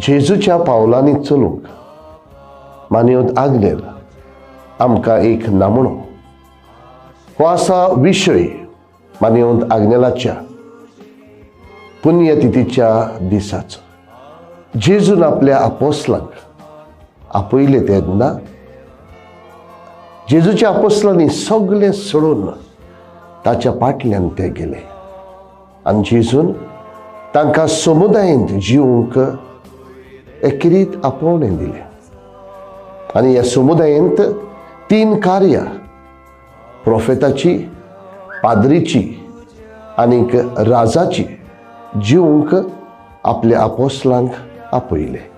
जेजूच्या पावलांनी चलूंक मानयत आग्नेल आमकां एक नामणो हो आसा विशय मानयत आग्नेलाच्या पुण्यतिथीच्या दिसाचो. जेजून आपल्या आपोसलांक आपयले तेन्ना जेजूच्या आपोसलांनी सगळें सोडून ताच्या फाटल्यान ते गेले आनी जेजून तांकां समुदायेंत जिवंक एकेरीत आपोवणें दिलें. आनी ह्या समुदायेंत तीन कार्यां, प्रोफेताची, पाद्रीची आनीक राजाची जिवंक आपल्या आपोसलांक आपयले.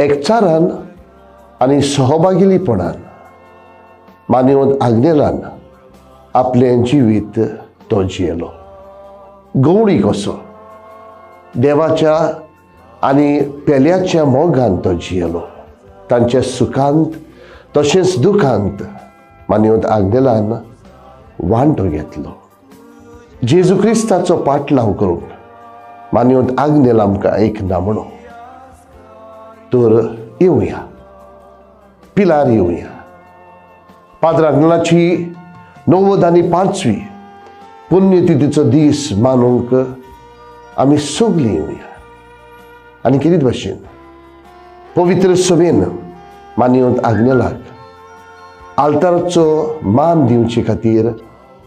एकचारान आनी सहभागिलीपणान मानवत आग्नेलान आपलें जिवीत तो जियेलो. गवळी कसो देवाच्या आनी पेल्याच्या मोगान तो जियेलो. तांच्या सुखांत तशेंच दुखांत मानवत आग्नेलान वांटो घेतलो. जेजू क्रिस्ताचो पाटलाव करूंक मानवत आग्नेल आमकां एक नामणो. तर येवया पिलार येवया. पाद्र आग्नेलाची 95वी पुण्यतिथीचो दीस मानूंक आमी सगळीं येवया आनी कितें भाशेन पवित्र सभेन मानवत आग्नेलाक आल्ताराचो मान दिवचे खातीर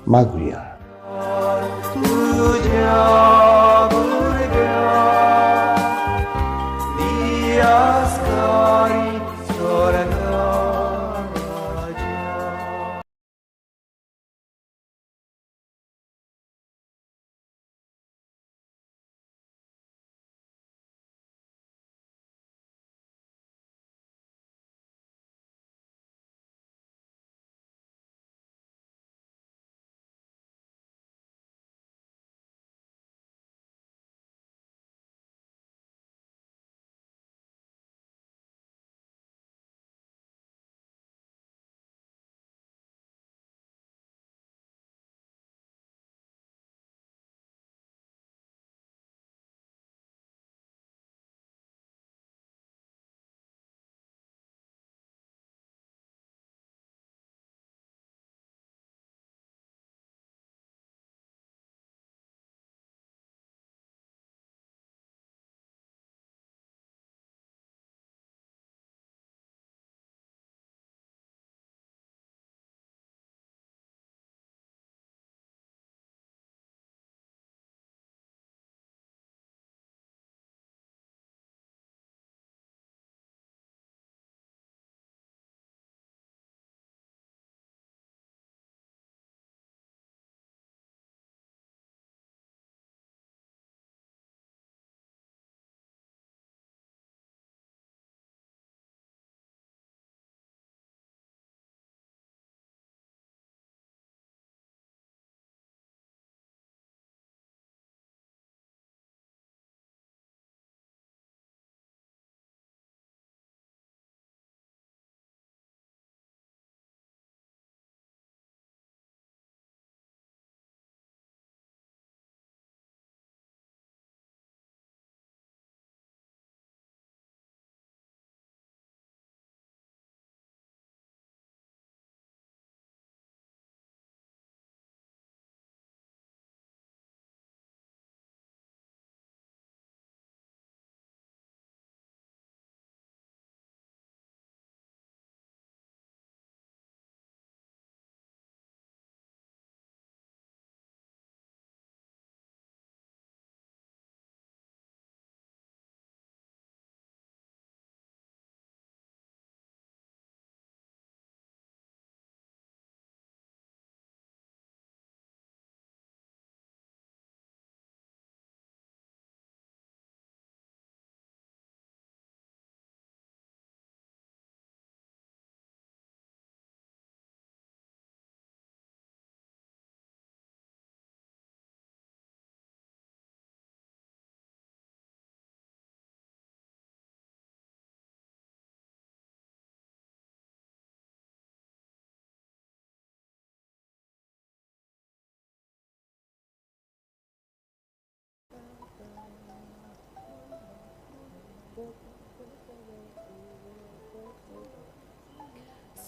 मागुया.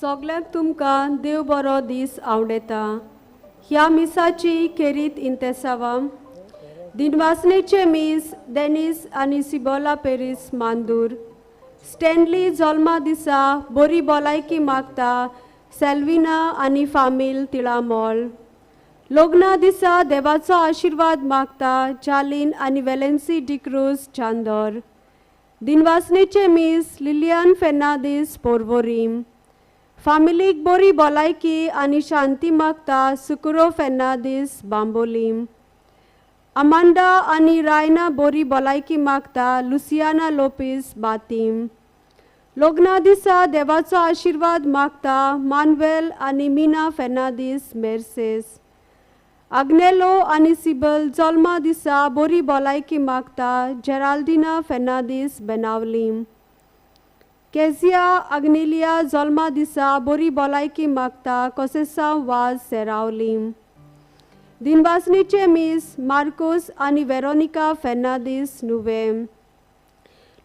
सगल्यांक तुमकां देव बरो दीस आवडटा. ह्या मिसाची खेरीत इंतेसावां दिनवासनेचे मीस डेनीस आनी सिबोला पेरीस मांदूर, स्टॅनली जल्मा दिसा बरी भलायकी मागता सेल्विना आनी फामील तिळामोल, लग्ना दिसा देवाचो आशिर्वाद मागता जालीन आनी वेलेन्सी डिक्रूज चांदोर, दिनवासनेचे मीस लिलियन फेर्नांदीस पोरवोरीम, फामिलीक बरी भलायकी आनी शांती मागता सुकुरो फेर्नांदीस बांबोलीम, अमांडा आनी रायना बरी भलायकी मागता लुसियाना लोपीस बातीम, लग्ना दिसा देवाचो आशिर्वाद मागता मानवेल आनी मीना फेर्नांदीस मेर्सेस, आग्नेलो आनी सिबल जल्मा दिसा बरी भलायकी मागता जेराल्डिना फेर्नांदीस बेनावलीम, केजिया आग्नेलिया जल्मा दिसा बरी भलायकी मागता कोसेसांव वाज सेरावलीम, दिनवासनेचे मीस मार्कोस आनी वेरोनिका फेर्नांदीस नुवेम,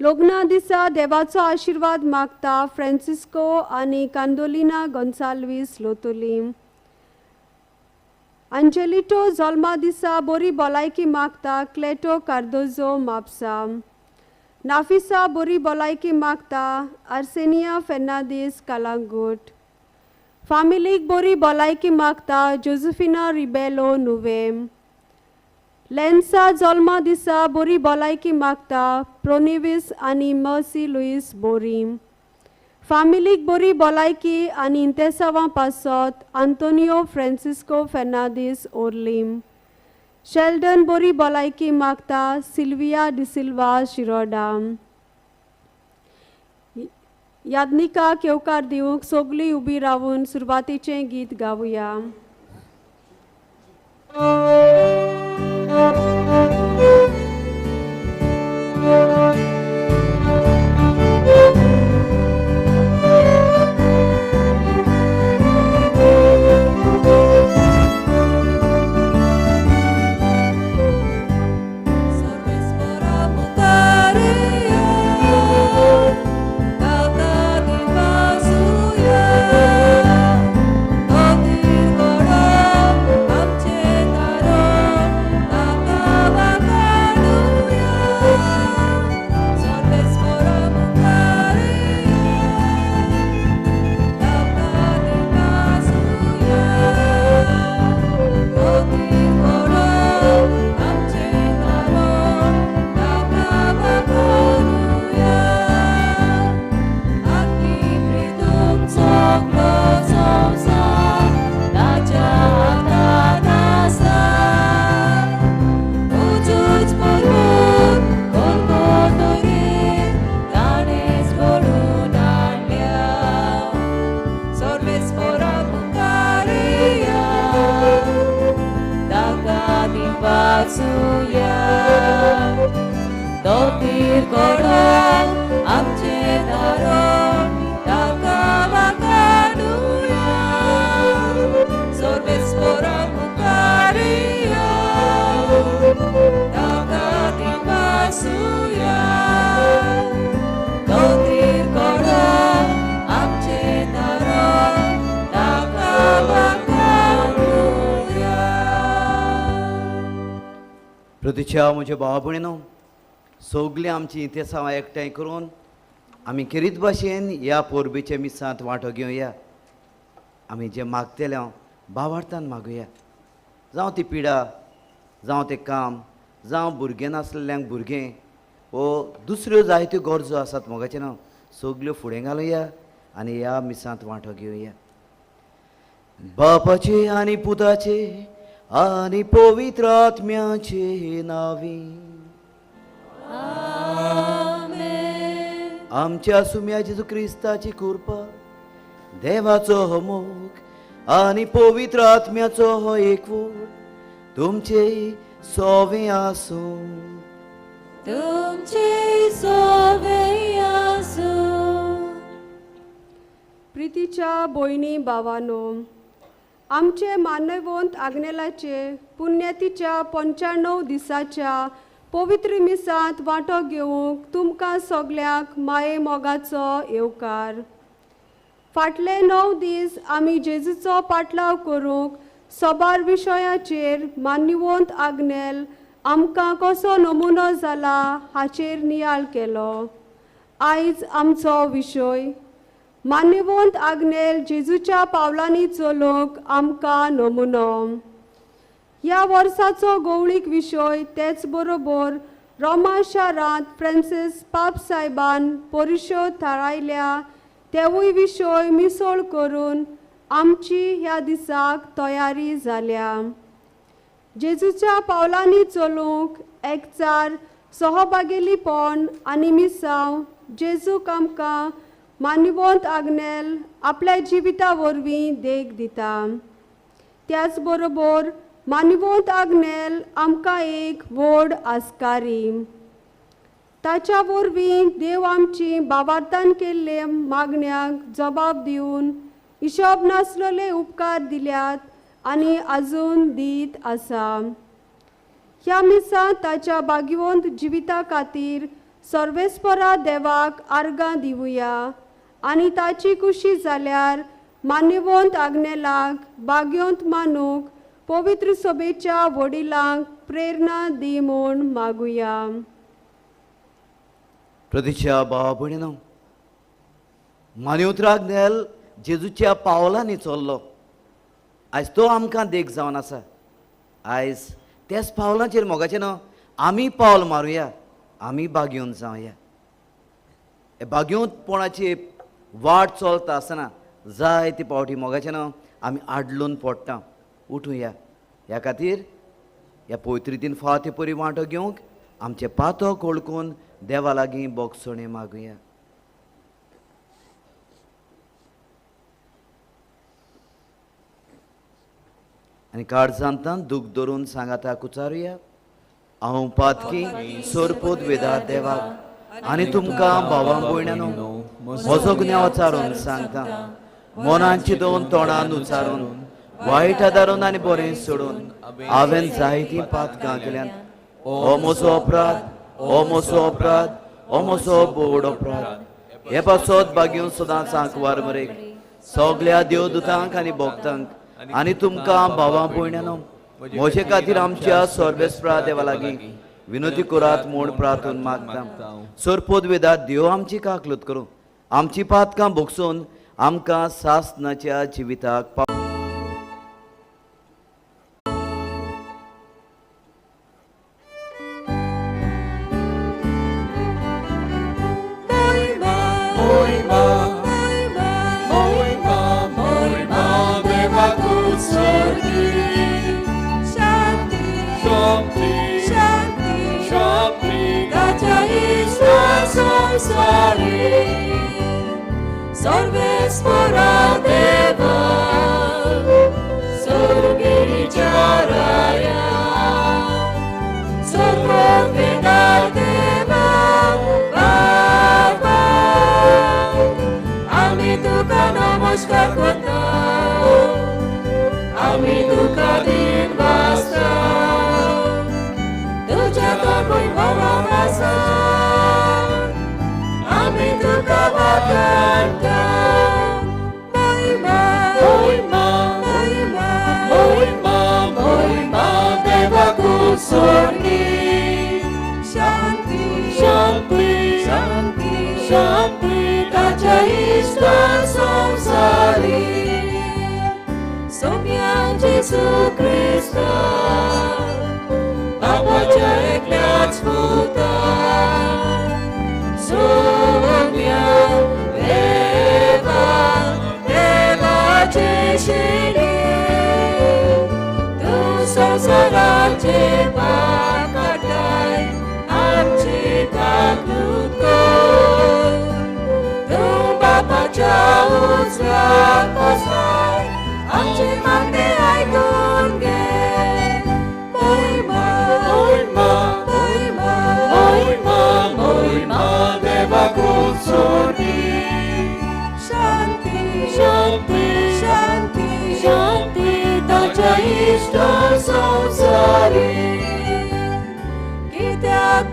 लग्ना दिसा देवाचो आशिर्वाद मागता फ्रांसिस्को आनी कांदोलिना गोन्साल्वीस लोतोलीम, अंजेलिटो जल्मा दिसा बरी भलायकी मागता क्लेटो कार्दोजो म्हापसा, नाफिसा बरी भलायकी मागता आर्सेनिया फेर्नांदीस कलांगूट, फामिलीक बरी भलायकी मागता जोजेफिना रिबेलो नुवेम, लेन्सा जल्मा दिसा बरी भलायकी मागता प्रोनिवीस आनी मर्सी लुईस बोरीम, फामिलीक बरी भलायकी आनी इंतेसावां पासत आंतोनियो फ्रांसिस्को फेर्नांदीस ओर्लीम, शेल्डन बरी भलायकी मागता सिल्विया डिसिल्वा शिरोडा. यादनिका येवकार दिवंक सगळीं उबी रावून सुरवातेचें गीत गावया. प्रतिच्या म्हज्या भावा भयणीनो, सगळीं आमची इतिहासां एकठांय करून आमी खेरीत भाशेन ह्या पोरबेच्या मिसांत वांटो घेवया. आमी जें मागतले भावार्थान मागुया, जावं ती पिडा, जावं तें काम, जावं भुरगें नासलेल्यांक भुरगें वो दुसऱ्यो जायत्यो गरजो आसात मोगाचें नांव सगल्यो फुडें घालुया आनी ह्या मिसांत वांटो घेवया. बापाचे आनी पुताचे आनी पवित्र आत्म्याचे नावी आमेन. आमच्या सुम्या जेजू क्रिस्ताची कृपा, देवाचो हो मोग आनी पवित्र आत्म्याचो हो एकवट तुमचे सोवे आसूं. तुमचे सोवे आसूं. प्रितीच्या भयणी भावानो, आमचे मानवंत आग्नेलाचे पुण्यतीच्या 95 दिसाच्या पवित्र मिसांत वांटो घेवंक तुमकां सगल्यांक माये मोगाचो येवकार. फाटले 9 दीस आमी जेजूचो पाटलाव करूंक सबार विशयाचेर मान्यवंत आग्नेल आमकां कसो नमुनो जाला हाचेर नियाळ केलो. आयज आमचो विशय मान्यवंत आग्नेल जेजूच्या पावलांनी चलोवंक आमकां नमुनो. ह्या वर्साचो गवळीक विशय तेच बरोबर रोमा शारांत फ्रांसीस पाप साहेबान परिशद थारायल्या तेवूय विशय मिसळ करून आमची ह्या दिसाक तयारी जाल्या. जेजूच्या पावलांनी चलूंक एकचार सहभागेलीपण आनी मिसांव जेजूक आमकां मान्यवंत आग्नेल आपल्या जिविता वरवीं देख दिता. त्याच बरोबर मान्यवंत आग्नेल आमकां एक व्हड आस्कारी. ताच्या वरवीं देव आमची बाबार्थान केल्ले मागण्यांक जबाब दिवन हिशोब नासलेले उपकार दिल्यात आनी आजून दीत आसा. ह्या मिसांत ताच्या भाग्यवंत जिविता खातीर सर्वेस्परा देवाक आर्गां दिवया आनी ताची खुशी जाल्यार मान्यवंत आग्नेलाक भाग्यवंत मानूंक पवित्र सभेच्या वडिलांक प्रेरणा दी म्हूण मागुया. प्रतिच्या भावा भयणीनो, मान्यवंत आग्नेल जेजूच्या पावलांनी चल्लो. आयज तो आमकां देख जावन आसा. आयज त्याच पावलांचेर मोगाचें न्हू आमी पावल मारुया, आमी बागेवन जावया. बागेवंतपणाची वाट चलता आसतना जायते पावटी मोगाचें न्हू आमी आडलून पडटा. उठुया. ह्या खातीर ह्या पवित्र रितीन फावो ते परी वांटो घेवंक आमचें पातक वळखून देवा लागीं बोगसणें मागुया. आनी काळजांतान दूख धरून सांगाता कुचारुया. हांव पातकी सोरपोत वेदा देवाक आनी तुमकां भावां भयणांनो म्हजो गुन्यांव उचारून सांगता. मनांची दोन तोंडान उचारून वायट आदारून आनी बरें सोडून हांवें जायतीं पातकां केल्यांत. हो म्हजो अपराध, हो म्हजो अपराध, हो म्हजो बोड अपराध. हे पासत बागेवन सदांच आंकवार मरेक सगल्या देवदूतांक आनी भक्तांक आनी तुमकां भावां भयणांनो म्हजे खातीर आमच्या सर्वेस्परा देवा लागीं विनोती करात म्हूण प्रार्थून मागता. सरपोत वेदात देव आमची काकलूत करूं, आमची पातकां भोगसून आमकां सासनाच्या जिविताक पाव.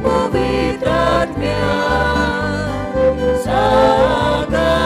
Pavitratmya sagati.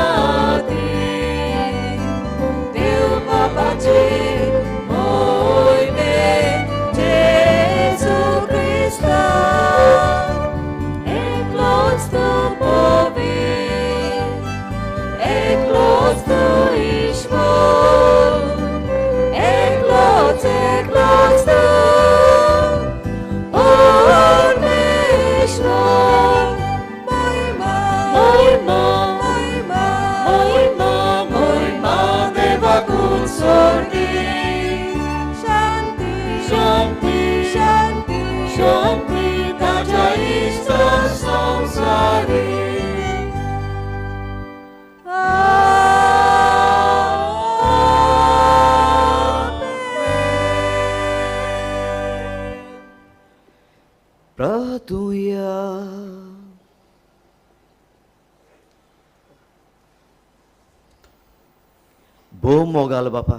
भोव मोगाल बापा,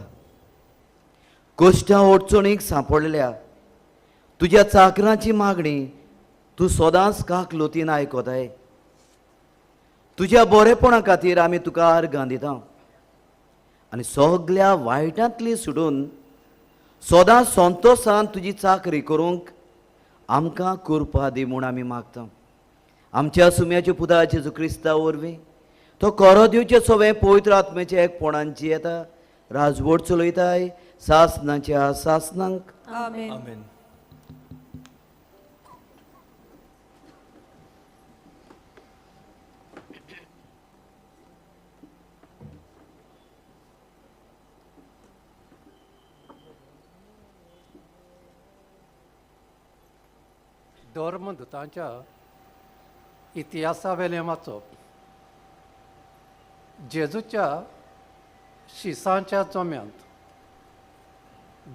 कश्टां अडचणीक सांपडलेल्या तुज्या चाकरांची मागणी तूं सदांच काकलुतीन आयकताय. तुज्या बरेपणा खातीर आमी तुका अर्गां दिता आनी सगल्या वायटांतली सुडून सदांच संतोसान तुजी चाकरी करूंक आमकां कृपा दी म्हूण आमी मागता. आमच्या सुम्याच्या पुता जेजू क्रिस्ता वरवीं तो करो दिवचे सवें पवित्र आत्म्याचे एकपणांची येता राजवट चलयताय सासनाच्या सासनांक. आमेन. आमेन. धर्मदूतांच्या इतिहासावेलें वाचप. जेजूच्या शिसांच्या चोम्यांत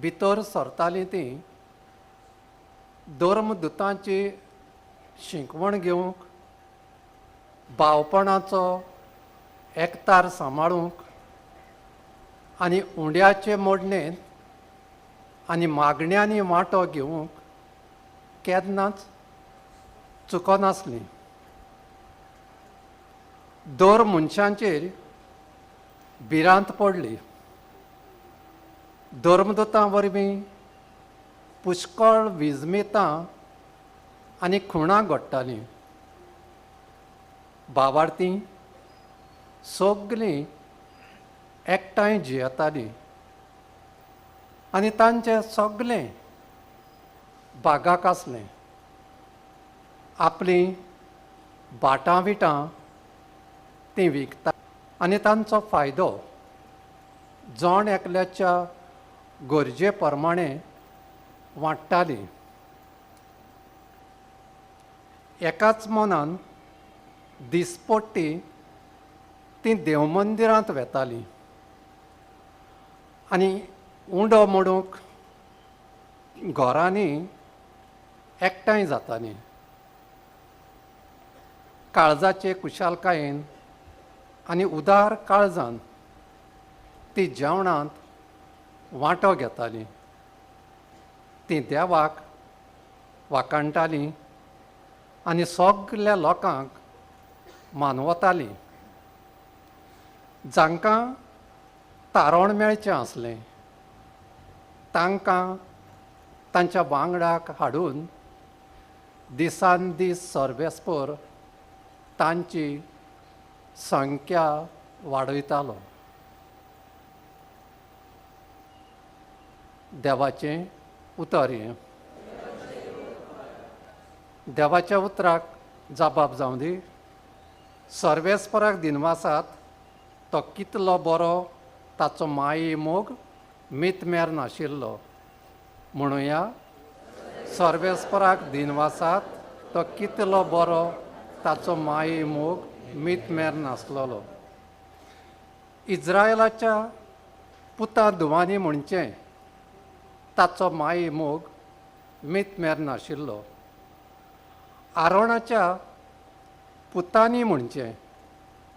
भितर सरतालीं तीं धर्मदूतांची शिकवण घेवंक, भावपणाचो एकतार सांबाळूंक आनी उंड्याचे मोडणेंत आनी मागण्यांनी वांटो घेवंक केन्नाच चुकनासलीं. दर मनशांचेर भिरांत पडली. धर्मदूतां वरवीं पुष्कळ विजमितां आनी खुणां घडटालीं. भावार्थी सगलीं एकठांय जियेतालीं आनी तांचें सगलें बागाक आसलें. आपलीं भाटां विटां तीं विकता आनी तांचो फायदो जण एकल्याच्या गरजे प्रमाणे वांट्टालीं. एकाच मनान दिसपट्टी तीं देवमंदिरांत वेतालीं आनी उंडो मोडूंक घरांनी एकठांय जातालीं. काळजाचे कुशालकायेन आनी उदार काळजान ती जेवणांत वांटो घेतालीं. तीं देवाक वाखाणटालीं आनी सगल्या लोकांक मानवतालीं. जांकां तारण मेळचें आसलें तांकां तांच्या वांगडाक हाडून दिसान दीस सर्वेस्पर तांची संख्या वाडयतालो. देवाचें उतर हें. देवाच्या उतराक जबाब जावं दी. सर्वेस्पराक दिनवासात, तो कितलो बरो, ताचो माये मोग मितमेर नाशिल्लो. म्हणुया, सर्वेस्पराक दिनवासात, तो कितलो बरो, ताचो माये मोग मितमेर नासलेलो. इज्रायलाच्या पुता धुवांनी म्हणचें, ताचो माये मोग मितमेर नाशिल्लो. आरोणाच्या पुतांनी म्हणचें,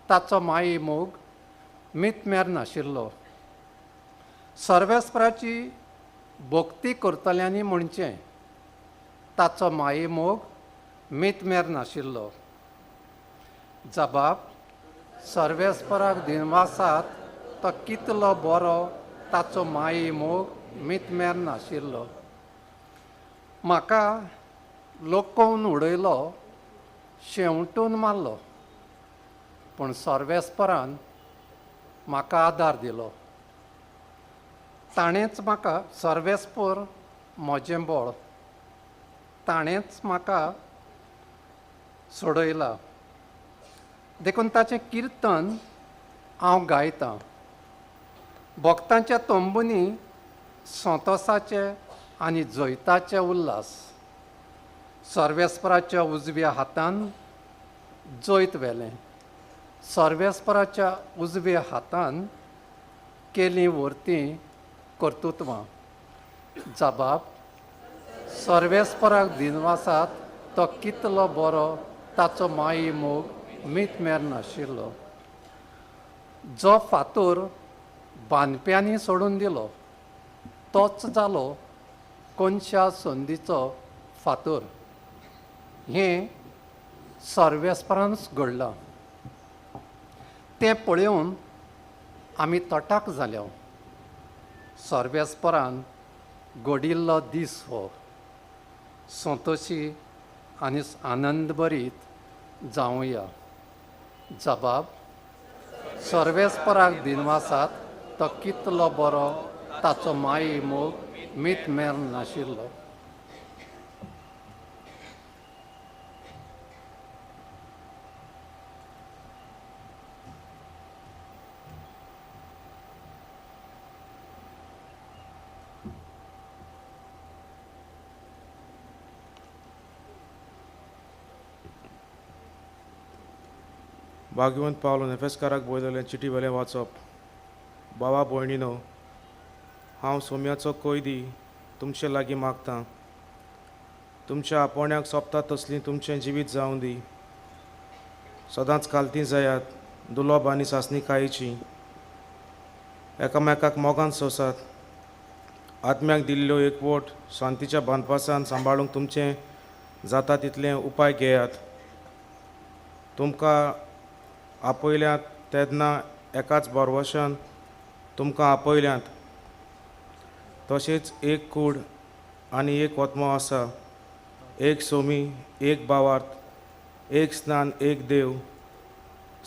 ताचो माये मोग मितमेर नाशिल्लो. सर्वेस्पराची भक्ती करतल्यांनी म्हणचें, ताचो माये मोग मितमेर नाशिल्लो. जबाब, सर्वेस्पराक दिनवासात, तो कितलो बरो, ताचो माये मोग मीतमेर नाशिल्लो. म्हाका लोकोवन उडयलो, शेंवटून मारलो, पूण सर्वेस्परान म्हाका आदार दिलो. ताणेंच म्हाका सर्वेस्पर म्हजें बळ, ताणेंच म्हाका सोडयला. देखून ताचें किर्तन हांव गायतां. भक्तांच्या तंबूंनी संतोसाचे आनी जैताचे उल्हास. सर्वेस्पराच्या उजव्या हातान जैत व्हेलें, सर्वेस्पराच्या उजव्या हातान केलीं व्हरतीं कर्तृत्वां. जबाब सर्वेस्पराक दिनवासात, तो कितलो बरो, ताचो माये मोग मीतमेर नाशिल्लो. जो फातोर बांदप्यांनी सोडून दिलो, तोच जालो कोनशा संदीचो फातोर. हें सर्वेस्परानच घडलां. तें पळोवन आमी तटाक जाल्या. सर्वेस्परान घडिल्लो दीस हो, संतोशी आनी आनंदभरीत जावया. जबाब सर्वेस्पराक दिनवासात, तो कितलो बरो, ताचो माये मोग मीतमेर नाशिल्लो. भाग्यवंत पावलो नेफेस्काराक बयलेलें चिटी वेलें वाचप. बाबा भयणीनो, हांव सोम्याचो कैदी तुमचे लागीं मागतां, तुमच्या आपोवण्याक सोंपता तसलीं तुमचें जिवीत जावं दी. सदांच कालतीं जायात, दुलोब आनी सासणीकायेची, एकामेकाक मोगान सोंसात. आत्म्याक दिल्ल्यो एकवट शांतीच्या बांदपासान सांबाळूंक तुमचें जाता तितलें उपाय घेयात. तुमकां आपयल्यात तेन्ना एकाच भरवशान तुमकां आपयल्यात. तशेंच एक कूड आनी एक आत्मो आसा, एक सोमी, एक भावार्थ, एक स्नान, एक देव,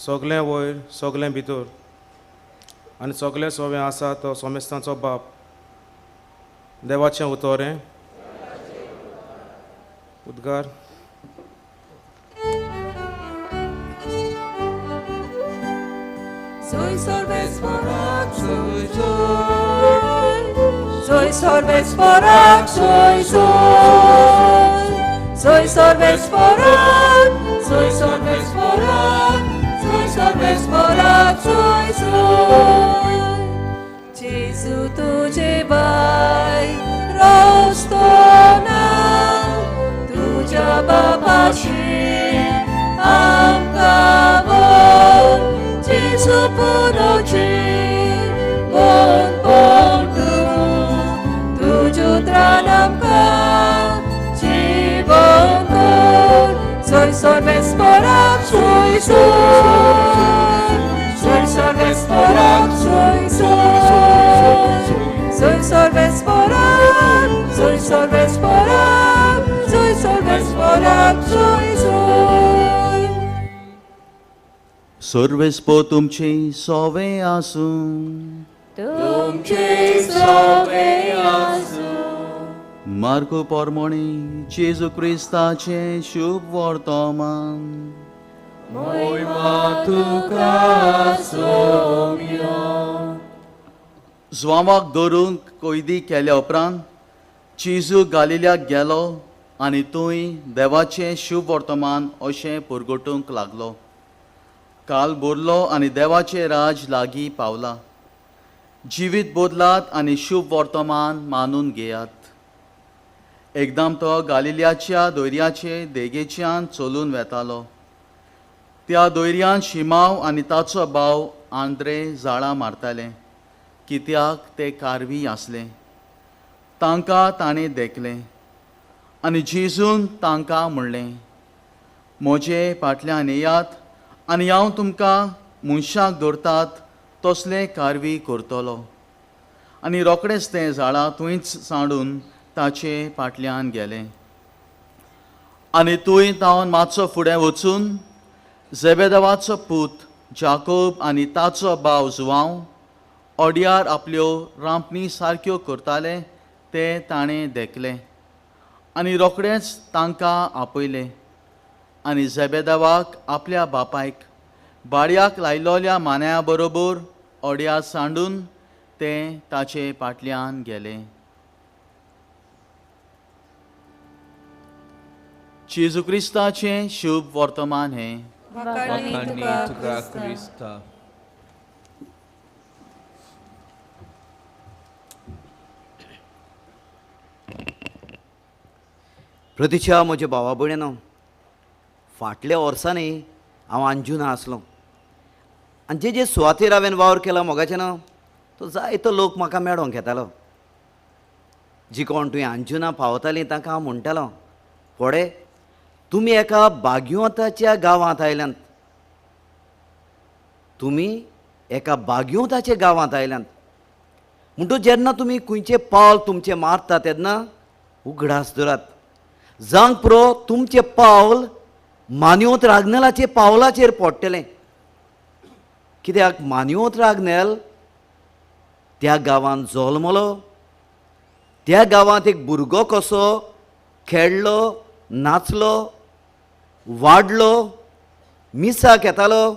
सगलें वयर सगलें भितर आनी सगलें सोवें आसा तो सोमेस्तांचो बाप. देवाचें उतोरें उद्गार. Soy sorvesporak, soy soy. Soy sorvesporak, soy soy. Soy sorvesporak, soy sorvesporak, soy sorvesporak, soy soy. Jesu tuje bai rostona, tuja babashi amkabon. Jesu punochi bon pontu, tuju tranamka jibonton. Soy sorvesporak, soy soy. Soy sorvesporak, soy soy. Soy sorvesporak, soy sorvesporak, soy sorvesporak, soy soy. सर्वेस्पो तुमचे सोवे आसूं, तुमचे सोवे आसूं. Marco पोरमोणी जेजू क्रिस्ताचें शुभ वर्तमान. मोयमा तुका सोम्या. जुवांवाक धरून कैदी केल्या उपरांत जेजू गालिल्याक गेलो आनी थंय देवाचें शुभ वर्तमान अशें परगटूंक लागलो. काल बोरलो आनी देवाचें राज लागीं पावलां. जिवीत बदलात आनी शुभ वर्तमान मानून घेयात. एकदम तो गालिल्याच्या दोर्याचे देगेच्यान चलून वेतालो. त्या दोर्यान शिमाव आनी ताचो भाव आंद्रे जाळां मारताले, कित्याक ते कारवी आसले. तांकां ताणें देखलें आनी जेजून तांकां म्हणलें, म्हजे फाटल्यान येयात आनी हांव तुमकां मनशाक धरतात तसले कारवी करतलो. आनी रोखडेंच तें झाडां थंयच सांडून ताचे फाटल्यान गेलें. आनी थंय तावन मातसो फुडें वचून जेबेदेवाचो पूत जाकोब आनी ताचो भाव जुवांव ओडियार आपल्यो रांपणी सारक्यो करताले ते ताणें देखले आनी रोखडेंच तांकां आपयलें. आनी जेबेदेवाक आपल्या बापायक बाडयाक लायलोल्या मान्या बरोबर ओडियार सांडून ते ताचे फाटल्यान गेले. जेजू क्रिस्ताचें शुभ वर्तमान हें. वाखाणणी तुका क्रिस्ता. प्रतिशा म्हज्या भावा भयणीनो, फाटल्या वर्सांनी हांव अंजुना आसलो आनी जे जे सुवातेर हांवें वावर केला मोगाचें न्हू तो जायतो लोक म्हाका मेळोंक येतालो. जी कोण तुवें अंजुना पावताली तांकां हांव म्हणटालो, फुडें तुमी एका बागयोताच्या गांवांत आयल्यांत, तुमी एका बागयोताच्या गांवांत आयल्यांत म्हणटकच जेन्ना तुमी खंयचें पावल तुमचें मारता तेन्ना उगडास धरात, जावंक पुरो तुमचें पावल मान्योत रागनेलाचे पावलाचेर पडटलें. कित्याक मान्योत रागनेल त्या गांवांत जल्मलो, त्या गांवांत एक भुरगो कसो खेळ्ळो, नाचलो, वाडलो, मिसाक येतालो,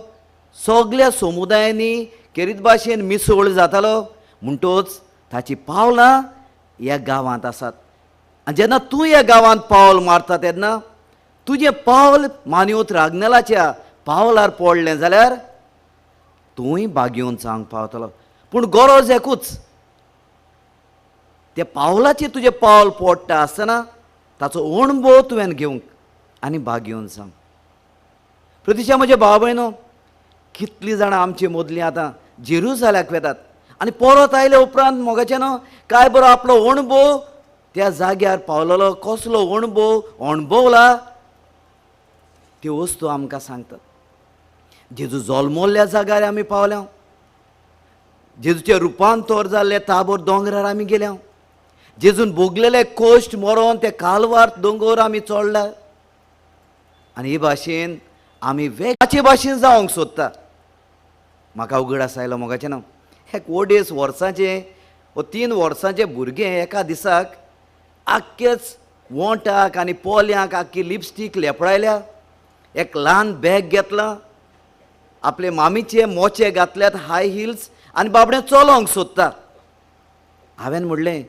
सगल्या समुदायांनी केरीत भाशेन मिसळ जातालो. म्हणटोच ताची पावलां ह्या गांवांत आसात. आनी जेन्ना तूं ह्या गांवांत पावल मारता तेन्ना तुजें पावल मान्योत रागनेलाच्या पावलार पडलें जाल्यार तूंय बागयोवन जावंक पावतलो. पूण गरज एकूच, त्या पावलाचेर तुजें पावल पडटा आसतना ताचो अणभव तुवें घेवंक आनी बागयोवन जावंक. प्रतिशा म्हज्या भाव भयणो, कितलीं जाणां आमचे मदलीं आतां जेरुजाल्याक वेतात आनी परत आयले उपरांत मोगाचें न्हू काय बरो आपलो अणभव त्या जाग्यार पावलेलो कसलो अणभव अणभवला त्यो वस्तू आमकां सांगतात. जेजू जल्मल्ल्या जाग्यार आमी पावल्या, जेजूचें रुपांतर जाल्लें ताबोर दोंगरार आमी गेल्या, जेजून भोगलेले कश्ट मरोन ते कालवार दोंगर आमी चोडला आनी हे भाशेन आमी वेगाचे भाशेन जावंक सोदता. म्हाका उगडास आयलो मोगाचें न्हू एक 2.5 वर्सांचें वो 3 वर्सांचें भुरगें एका दिसाक आख्खेच वोंटाक आनी पोल्यांक आख्खी लिपस्टीक लेपडायल्या, एक ल्हान बॅग घेतलां, आपले मामीचे मोचे घातल्यात हाय हिल्स आनी बाबडें चलोंक सोदता. हांवें म्हणलें,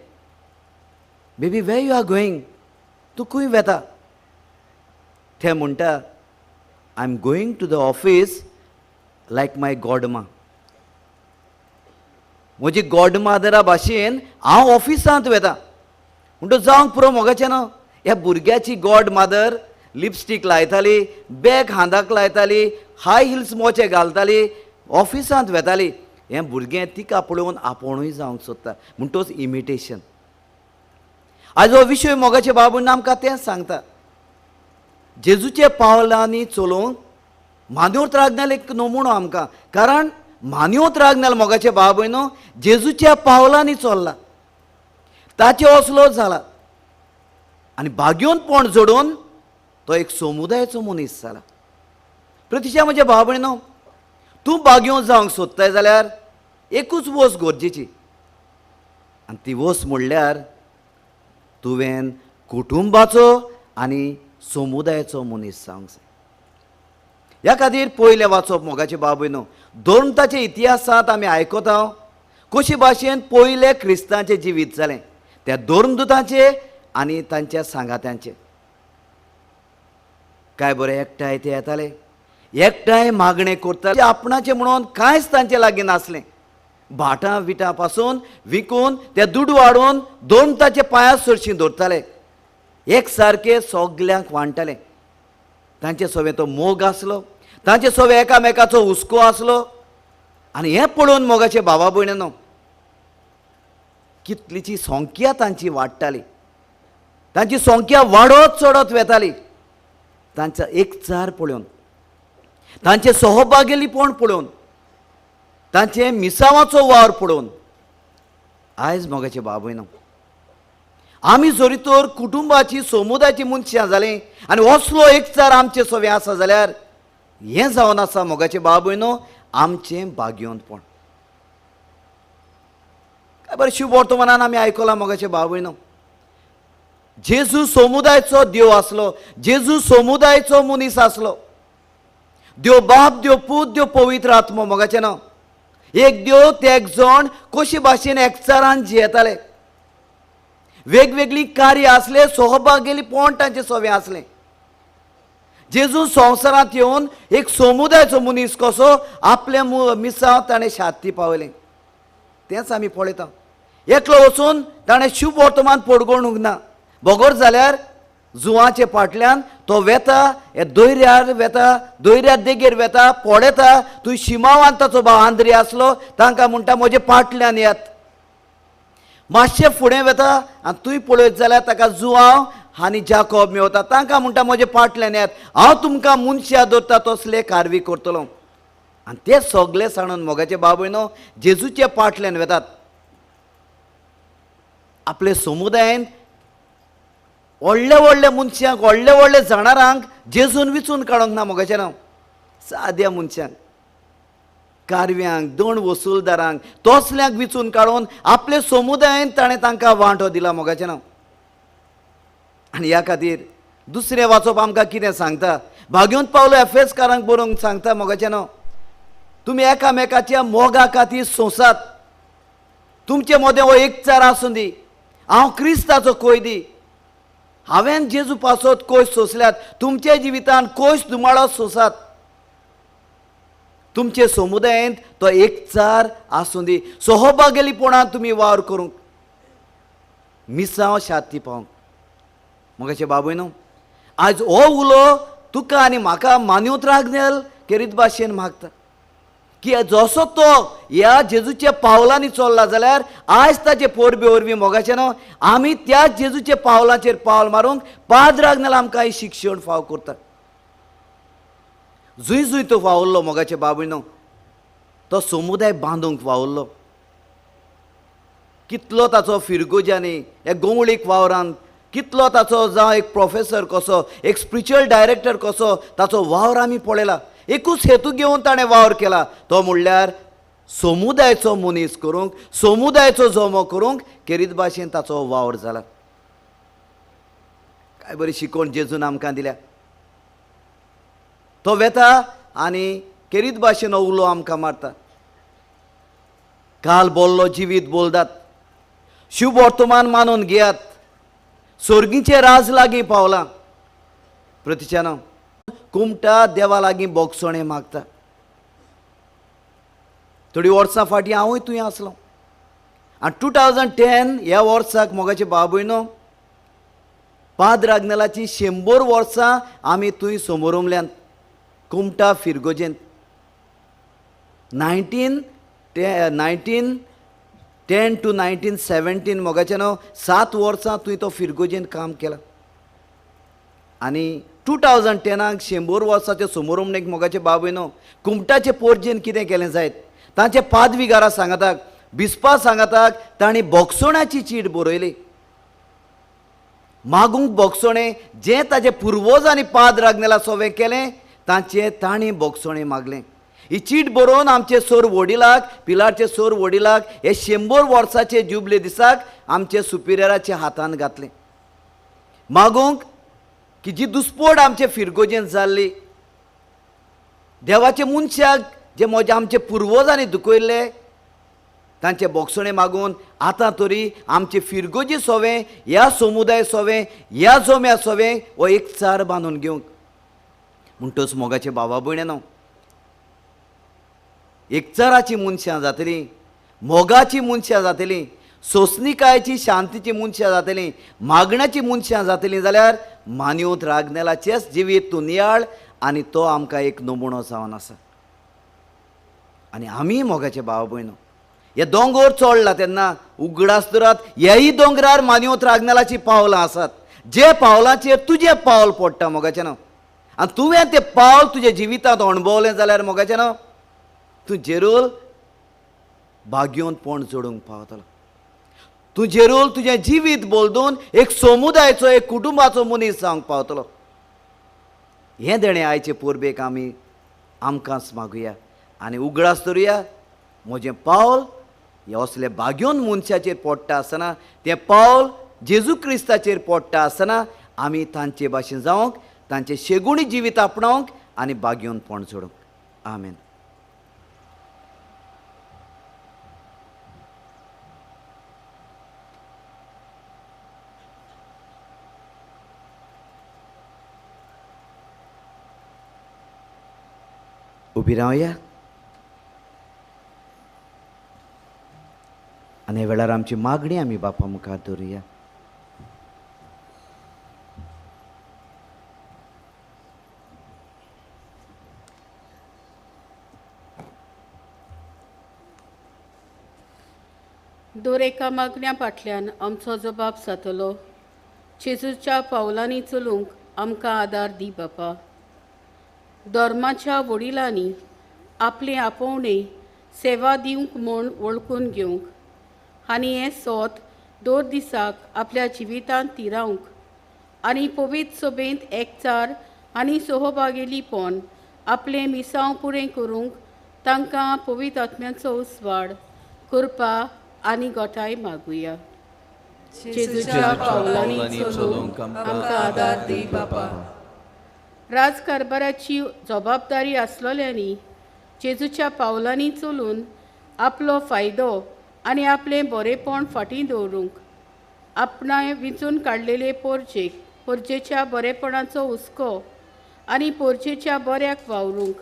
baby where you are going, तूं खंय वेता? तें म्हणटा, I am going to the office like my godma. म्हजी गॉडमादरा भाशेन हांव ऑफिसांत वेता. म्हणटो जावंक पुरो मोगाचें न्हू ह्या भुरग्याची गॉड मादर लिपस्टीक लायताली, बॅग हाताक लायताली, हाय हिल्स मोचे घालताली, ऑफिसांत वेताली. हें भुरगें तिका पळोवन आपोणूय जावंक सोदता. म्हणटोच इमिटेशन. आयज हो विशय मोगाचे बाबून आमकां तेंच सांगता, जेजूच्या पावलांनी चलोवंक मान्योत रागनेल एक नमुनो आमकां. कारण मान्योत रागनेल मोगाचे बाबूय न्हू जेजूच्या पावलांनी चल्ला, ताचे असलो जाला आनी भाग्योनपण जोडून तो एक समुदायाचो मनीस जाला. प्रतिशा म्हज्या भाव भयणो, तूं भाग्योन जावंक सोदताय जाल्यार एकूच वस्त गरजेची आनी ती वस्त म्हणल्यार तुवें कुटुंबाचो आनी समुदायाचो मनीस जावंक जाय. ह्या खातीर पयलें वाचप मोगाचे भाव भयणो, दोनताच्या इतिहासांत आमी आयकता कशे भाशेन पयले क्रिस्तांचें जिवीत जालें त्या धर्मदुतांचे आनी तांच्या सांगात्यांचे. काय बरें एकठांय ते येताले, एकठांय मागणें करताले, आपणाचें म्हणून कांयच तांचे लागीं नासलें. भाटां विटां पासून विकून ते दुडू हाडून दोनताचे पांयां सरशीं दवरताले, एक सारके सगल्यांक वांट्टाले. तांचे सवें तो मोग आसलो, तांचे सवें एकामेकाचो हुस्को आसलो. आनी हें पळोवन मोगाचे भावा भयणीनो कितलीची संख्या तांची वाडटाली, तांची संख्या वाडत चडत वेताली. तांचो एकचार पळोवन, तांचें सहभागेलीपण पळोवन, तांचें मिसावाचो वावर पळोवन आयज मोगाचे बाबयनो, आमी जरी तर कुटुंबाची समुदायाची मनशां जालीं आनी असलो एकचार आमचे सवे आसा जाल्यार हें जावन आसा मोगाचे बाबयनो आमचें भाग्यवंतपण. काय बरें शुभ वर्तमानान आमी आयकलां मोगाचे बाबयनो, जेजू समुदायाचो देव आसलो, जेजू समुदायाचो मनीस आसलो. देव बाप, देव पूत, देव पवित्र आत्मो मोगाचें नांव एक देव ते एक जण कशे भाशेन एकचारान जियेताले. वेगवेगळी कार्य आसले, सहभागेलीपण तांचे सवे आसलें. जेजू संवसारांत येवन एक समुदायाचो मनीस कसो आपल्या मिसांव ताणें शांती पावयलें, तेंच आमी पळयता. एकलो वचून ताणें शुभ वर्तमान पडगोणूंक ना, बगर जाल्यार जुवाचे फाटल्यान तो वेता, हे दोयऱ्यार वेता, दोयऱ्या देगेर वेता, पळयता थंय शिमावान ताचो भाव आंद्री आसलो, तांकां म्हणटा म्हजे फाटल्यान येत. मातशें फुडें वेता आनी थंय पळयत जाल्यार ताका जुवांव आनी जाकोब मेवता, तांकां म्हणटा म्हजे फाटल्यान येत, हांव तुमकां मनशां दवरता तसले कारवी करतलो. आनी ते सगळे सांडून मोगाचे बाबय न्हू जेजूचे फाटल्यान वेतात. आपले समुदायेन व्हडले व्हडले मनशांक, व्हडले व्हडले जाणारांक जेजून विचून काडूंक ना मोगाचें नांव, साद्या मनशांक, कारव्यांक, दोन वसुलदारांक, तसल्यांक विचून काडून आपले समुदायेन ताणें तांकां वांटो दिला मोगाचें नांव. आनी ह्या खातीर दुसरें वाचप आमकां कितें सांगता, भाग्योंत पावलो एफेसकारांक बरोवंक सांगता मोगाचें नांव, तुमी एकामेकाच्या मोगा खातीर सोंसात, तुमचे मदें हो एकचार आसूं दी, हांव क्रिस्ताचो कोयदी, हांवें जेजू पासत कोश सोंसल्यात, तुमच्या जिवितान कोश धुमाळो सोंसात, तुमचे समुदायेंत तो एकचार आसूं दी, सहभागेलीपणान तुमी वावर करूंक, मिसांव शांती पावंक. मोगाचे बाबय न्हू, आयज हो उलो तुका आनी म्हाका मान्यूत रागनेल केरीत भाशेन मागता की जसो तो ह्या जेजूच्या पावलांनी चल्ला जाल्यार आयज ताचे पोरबे वरवीं मोगाचें न्हू आमी त्या जेजूच्या पावलांचेर पावल मारूंक पाद्र आग्नेल आमकां हें शिक्षण फाव करता. जंय जंय तो वावुरलो मोगाचे बाबय न्हू, तो समुदाय बांदूंक वावुरलो. कितलो ताचो फिरगोज्यांनी ह्या गोंवळीक वावरान कितलो ताचो, जावं एक प्रोफेसर कसो, एक स्पिरिच्युअल डायरेक्टर कसो ताचो वावर आमी पळयला. एकूच हेतू घेवन ताणें वावर केला, तो म्हणल्यार समुदायाचो मनीस करूंक, समुदायाचो जमो करूंक केरीत भाशेन ताचो वावर जाला. काय बरी शिकवण जेजून आमकां दिल्या. तो वेता आनी केरीत भाशेन उलो आमकां मारता. काल बोल्लो जिवीत बोलदात, शुभ वर्तमान मानून घेयात, सोर्गीचें राज लागीं पावलां. प्रतिच्यानो कुमटा देवा लागीं बोगसणें मागता. थोडीं वर्सां फाटीं हांवूय थंय आसलो आनी 2010 ह्या वर्साक मोगाचे बाबूय न्हू पाद्र आग्नेलाची 100 वर्सां आमी थंय समोरमल्यान कुमटा फिरगोजेंत. 1910 to 1917 मोगाचें न्हू 7 वर्सां थंय तो फिरगोजेंत काम केलां. आनी 2010 100 वर्साचे समोरमणेक मोगाचे बाबूय न्हू कुमटाचे पोरजेन कितें केलें जायत, तांचे पादविगारा सांगाताक, बिस्पा सांगाताक तांणी बोगसोण्याची चीट बरयली. मागूंक बोगसोणें जें ताजे पुर्वजांनी पाद्र आग्नेला सोवें केलें तांचें तांणी बोगसोणें मागलें. ही चीट बरोवन आमचे सोर वडिलाक, पिलारचे सोर वडिलाक हे 100 वर्साचे जुबले दिसाक आमचे सुपिरियराच्या हातान घातलें. मागूंक की जी दुस्पोट आमचे फिरगोजेंत जाल्ली, देवाचे मनशाक जे म्हजे आमचे पुर्वजांनी दुखयल्ले तांचे बोगसणे मागून आतां तरी आमचे फिरगोजी सोवें, ह्या समुदाय सोवें, ह्या जोम्या सोवें हो एकचार बांदून घेवंक. म्हणटच मोगाचे बाबा भयणे न्हू, एकचाराची मनशां जातलीं, मोगाची मनशां जातलीं, सोंसणीकायेची शांतीची मनशां जातलीं, मागण्याची मनशां जातलीं जाल्यार मान्यूत रागनेलाचेंच जिवीत तूं नियाळ आनी तो आमकां एक नमुनो जावन आसा. आनी आमी मोगाचे भाव भयणो हे दोंगर चोडला तेन्ना उगडास दरात, ह्याय दोंगरार मान्यूत रागनेलाचीं पावलां आसात, जे पावलांचेर तुजें पावल पडटा मोगाचें न्हू, आनी तुवें तें पावल तुज्या जिवितांत अणभवलें जाल्यार मोगाचें न्हू तूं जेरूल भाग्योन पोंड जोडूंक पावतलो. तूं जेरूल तुजें जिवीत बदलून एक समुदायाचो, एक कुटुंबाचो मनीस जावंक पावतलो. हें देणें आयचे परबेक आमी आमकांच मागुया आनी उगडास धरुया, म्हजें पावल हें असलें भाग्योन मनशाचेर पडटा आसतना, तें पावल जेजू क्रिस्ताचेर पडटा आसतना आमी तांचे भाशेन जावंक, तांचें शेगुणी जिवीत आपणावंक आनी भाग्योनपण जोडूंक. आमेन. उबी रावया आनी वेळार आमची मागणी आमी बापा मुखार दवरुया. दर एका मागण्या फाटल्यान आमचो जबाब जातलो. जेजूच्या पावलांनी चलूंक आमकां आदार दी बापा. धर्माच्या वडिलांनी आपलें आपोवणें सेवा दिवंक म्हूण वळखून घेवंक आनी हें सोत दर दिसाक आपल्या जिवितांत तिरावंक आनी पवित्र सभेंत एकचार आनी सहभागेलीपण आपलें मिसांव पुरें करूंक तांकां पवित्र आत्म्याचो उस्वाड करपा आनी गोठाय मागुया. जेजूच्या पावलांनी चलूंक आमकां आदार दी बापा. राजकारभाराची जबाबदारी आसलोल्यांनी जेजूच्या पावलांनी चलून आपलो फायदो आनी आपलें बरेपण फाटीं दवरूंक आपणाय विंचून काडलेले पोरजेक पोरजेच्या बरेपणाचो हुस्को आनी पोरजेच्या बऱ्याक वावरूंक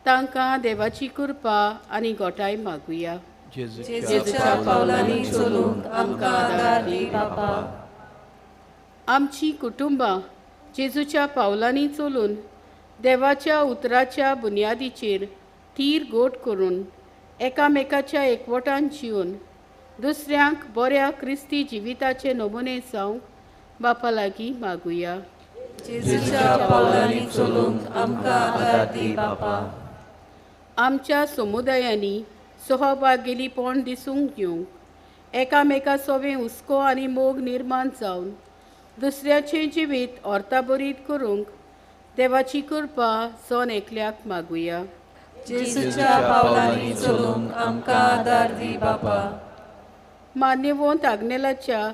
तांकां देवाची कृपा आनी गोठाय मागुया. जेजूच्या पावलांनी चलूंक आमकां आदार दी बापा. आमची कुटुंबां जेजूच्या पावलांनी चलून देवाच्या उतराच्या बुन्यादीचेर थीर गोट करून एकामेकाच्या एकवटान जिवन दुसऱ्यांक बऱ्या क्रिस्ती जिविताचे नमुने जावंक बापा लागीं मागुया. जेजूच्या पावलांनी चलूंक आमकां आदार दी बापा. आमच्या समुदायांनी सहभागेलीपण दिसूंक घेवंक एकामेका सोवें हुस्को आनी मोग निर्माण जावन दुसऱ्याचें जिवीत अर्थाभरीत करूंक देवाची कृपा सण एकल्याक मागुया. जेजूच्या पावलांनी चलूंक आमकां आदार दी बापा. मान्यवंत आग्नेलाच्या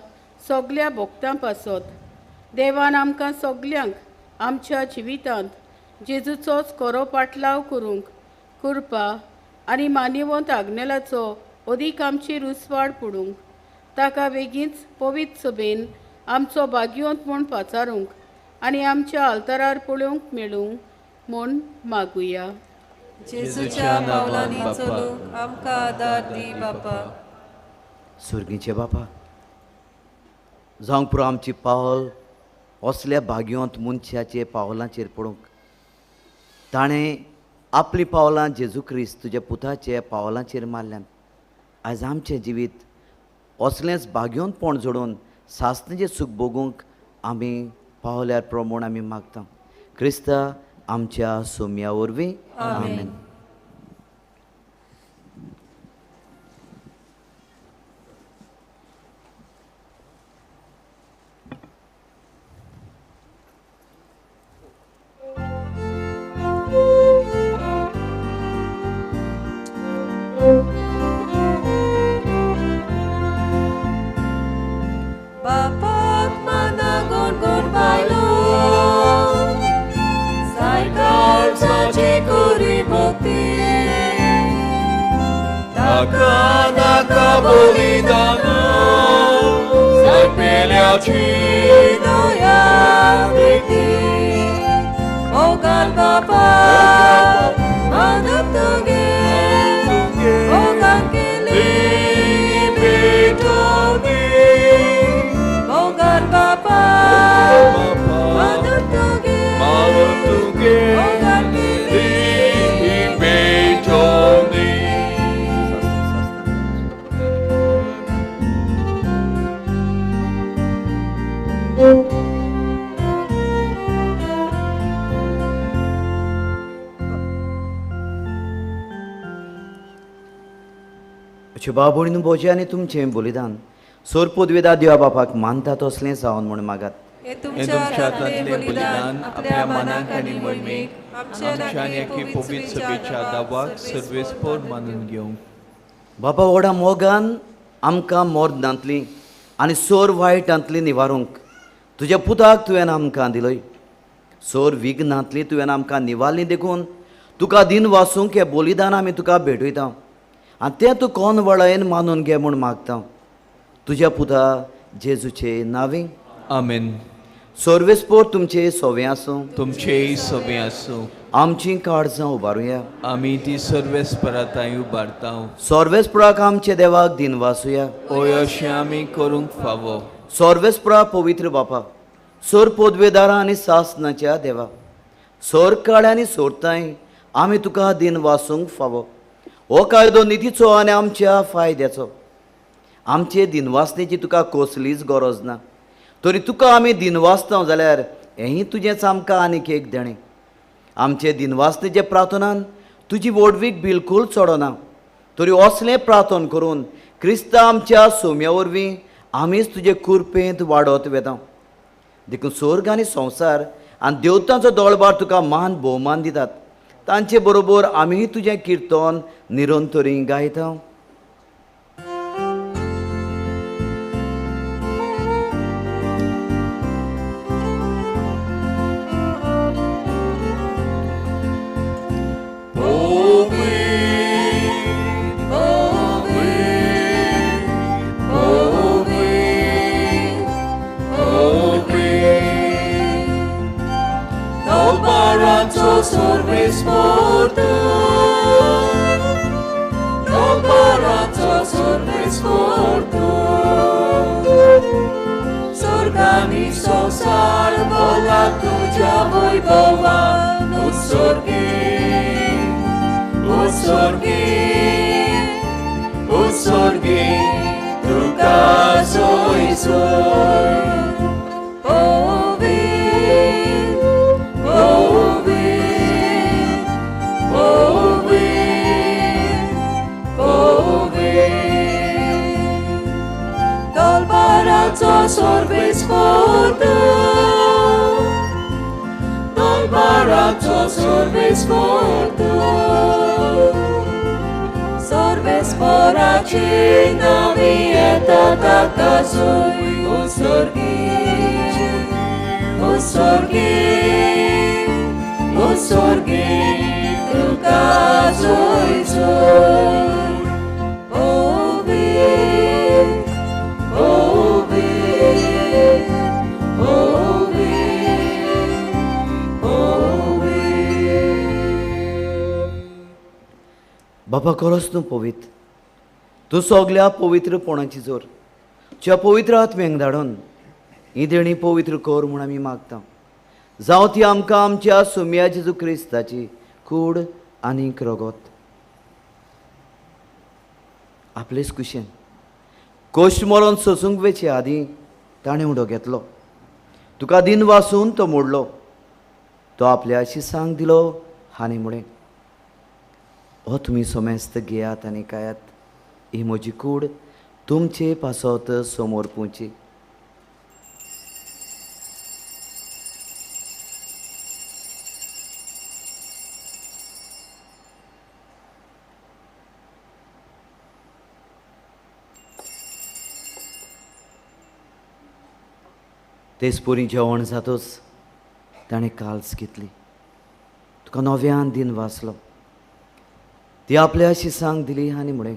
सगल्या भोक्तां पासत देवान आमकां सगल्यांक आमच्या जिवितांत जेजूचोच खरो पाटलाव करूंक कृपा आनी मान्यवंत आग्नेलाचो अदीक आमची रुसवाड पडूंक ताका बेगीनच पवित्र सभेन आमचो भाग्यवंत म्हूण पाचारूंक आनी आमच्या आल्तारार पळोवंक मेळूंक म्हूण मागुया. जेजूच्या पावलांनी चलूंक आमकां आदार दी बापा. सुर्गीचे बापा, जावंक पुरो आमची पावल असल्या भाग्यवंत मनशाचे पावलांचेर पडूंक. ताणें आपलीं पावलां जेजू क्रिस्त तुज्या पुताचे पावलांचेर मारल्यान. आयज आमचें जिवीत असलेंच भाग्यवंतपण जोडून सासणेचें सूख भोगूंक आमी पावल्यार प्रमाण आमी मागता. क्रिस्ता आमच्या सोम्या वरवीं आमेन. बाबोळीन भोजे आनी तुमचें बलिदान सोर पदवेदा देवा बापाक मानता तसलें जावन म्हूण मागात. हे तुमच्या हातांतलें बलिदान आपल्या मनाक आनी मोहिमेक आमच्या आनी पवित्र सभेच्या दावाक सर्वेस्पोर मानून घेवंक. बाबा व्हडा मोगान आमकां मोर्दांतली आनी सोर वायटांतली निवारूंक तुज्या पुताक तुवें आमकां दिलय. सोर विघ्नांतली तुवें आमकां निवारली देखून तुका दिन वासूंक हें बलिदान आमी तुका भेटयता आनी तें तूं कोण वळायेन मानून घे म्हूण मागता तुज्या पुता जेजूचे नांवे. आमेन. सर्वेस्पोर तुमचे सोवे आसूं. तुमचेय सोवे आसूं. आमची काळजां उबारुया. आमी ती सर्वेस्पराताय उबारता. सर्वेस्पराक आमचे देवाक दिन वासुया. ओय अशें आमी करूंक फावो. सर्वेस्परा पवित्र बापा सोर पोदवेदारा आनी सासनाच्या देवा सोर काळ आनी सोरताय आमी तुका दिन वासूंक फावो. हो कायदो नितीचो आनी आमच्या फायद्याचो. आमचे दिनवासनेची तुका कसलीच गरज ना तरी तुका आमी दिनवासता जाल्यार हेंय तुजेंच आमकां आनीक एक देणें. आमचे दिनवासनेचे प्रार्थनान तुजी व्हडवीक बिलकूल चडना तरी असलें प्रार्थन करून क्रिस्ता आमच्या सोम्या वरवीं आमीच तुजे कुरपेंत वाडत वेता. देखून स्वर्ग आनी संवसार आनी देवतांचो दोळबार तुका मान भोवमान दितात. तांचे बरोबर आमीय तुजें किर्तन निरंतरी गायता. बाबा खरोच तूं पवित्र, तूं सगल्या पवित्रपणाची जोर तुज्या पवित्र आत्म्यांक धाडून ही देणी पवित्र कर म्हूण आमी मागता. जावं ती आमकां आमच्या सोम्या जेजू क्रिस्ताची कूड आनीक रगत. आपलेच कुशेन कश्ट मरोन सोसूंक वेचे आदीं ताणें उडो घेतलो. तुका दिन वासून तो मोडलो. तो आपल्या शिसांक दिलो आनी म्हळें, हो तुमी सोमेस्त घेयात आनी खायात, ही म्हजी कूड तुमचे पासत समोर पुवची. तेच पुरी जेवण जातच ताणें काल्स घेतली. तुका नव्यान दिन वाचलो. ती आपल्या शिसांक दिली आनी म्हळें,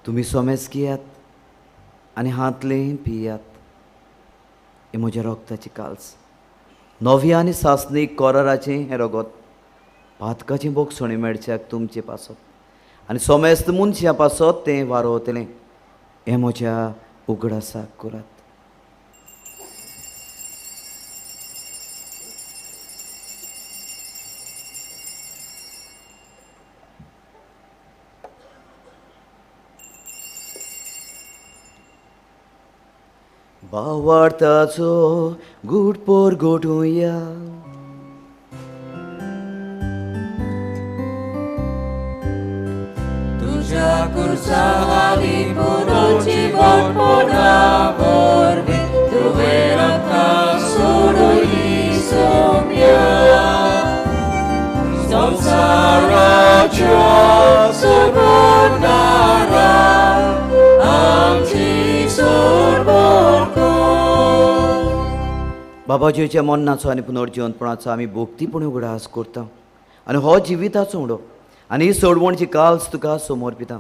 तुमी सोमेस घेयात आनी हातलें पियात, हे म्हज्या रोगताची काल्स. नव्या आनी सासणीक कोराराचें हें रगत पातकाचें बोगसणें मेळच्याक तुमचे पासत आनी सोमेस्त मनशां पासत तें वारोवतलें. हें म्हज्या उगडासाक करात. भावार्थाचो गूट परगटुया. तुज्या कुर्सा आनी पुनर्जिवंतपणा वरवीं तुवें आमकां सोडयली सोम्या. संवसाराच्या सोडवणारा आमची सोडवण कर. बाबाजीच्या मरणाचो आनी पुनर्जिवंतपणाचो आमी भोक्तीपणी उगडास करता आनी हो जिविताचो उडो आनी ही सोडवणची काल्स तुका समर्पिता.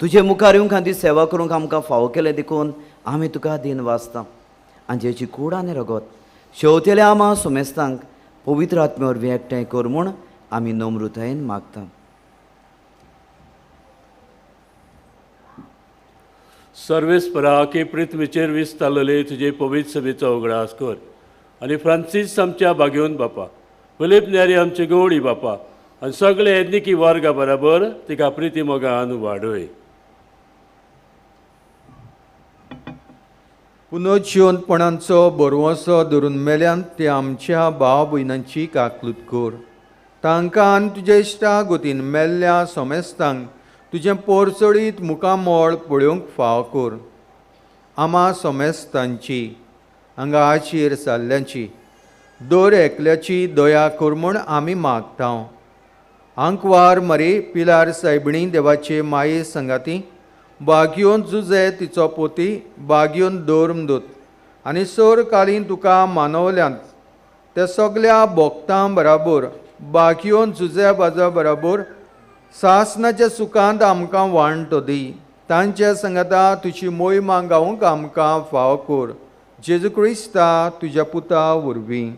तुजे मुखार येवंक आनी सेवा करूंक आमकां फावो केलें देखून आमी तुका दिन वाचता. आनी जेची कूड आनी रगत शेवतेल्या आमा सोमेस्तांक पवित्र आत्म्या वरवीं एकठांय कर म्हूण आमी नम्रतायेन मागता. सर्वेस्परा की पृथ्वीचेर विस्तारलेले तुजे पवित्र सभेचो उगडास कर आनी फ्रांसीस आमच्या बागेवन बापा, फिलीप न्यारी आमचे गवळी बापा आनी सगळे एदनिकी वर्गा बराबर तिका प्रिती मोगान वाडय. पुनर्जिवंतपणाचो बरवसो धरून मेल्यान ते आमच्या भाव भयणांची काकलूत कर. तांकां आनी तुज्या इश्टा गोतीन मेल्ल्या सोमेस्तांक तुजें पोरचडीत मुखामळ पळोवंक फाव कर. आमा सोमेस्तांची हांगा आचेर जाल्ल्यांची दर एकल्याची दया कर म्हूण आमी मागता. आंकवार मरे पिलार सायबिणी देवाचे माये संगाती बागयोन जुजे तिचो पोती बागयोन धर्मदूत आनी सर कालीन तुका मानवल्यांत त्या सगल्या भोक्तां बराबर बागयोन जुजे बाजा बराबर सासनाच्या सुखांत आमकां वांटो दी. तांच्या संगाता तुजी मोहिमा गावंक आमकां फाव कर. जेजू क्रिस्ता तुज्या पुता वरवीं.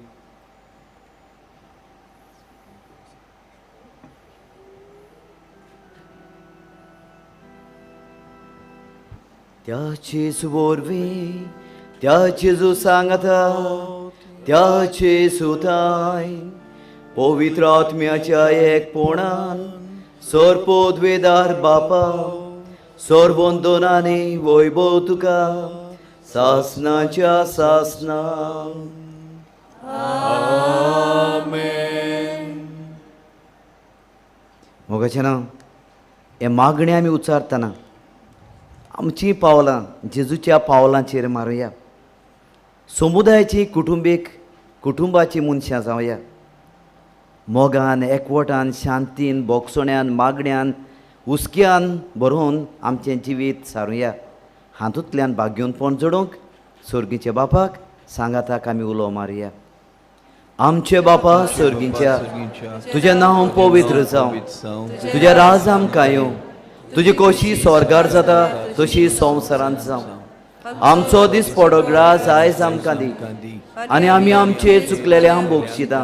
त्या जेजू वरवीं, त्या जेजू सांगता, त्या जेजूताय पवित्र आत्म्याच्या एकपणान सर्पोद्वेदार बापा सर्वंदनानी वैभव तुका सासनाच्या सासना. आमेन. मोगाचें ना हें मागणें आमी उच्चारतना आमचीं पावलां जेजूच्या पावलांचेर मारुया. समुदायाची कुटुंबीक कुटुंबाची मनशां जावया. मोगान एकवटान शांतीन बोगसण्यान मागण्यान हुस्क्यान भरोवन आमचें जिवीत सारुया. हातूंतल्यान भाग्योनपण जोडूंक सर्गीच्या बापाक सांगाताक आमी उलो मारुया. आमचे बापा सर्गीच्या, तुजें नांव पवित्र जावं, तुजें राज आमकां येवं, तुजी कशी स्वर्गार जाता तशी संवसारांत जावं. आमचो दीस पडो ग्रास आयज आमकां दी आनी आमी आमचे चुकलेल्यांक बोगशिता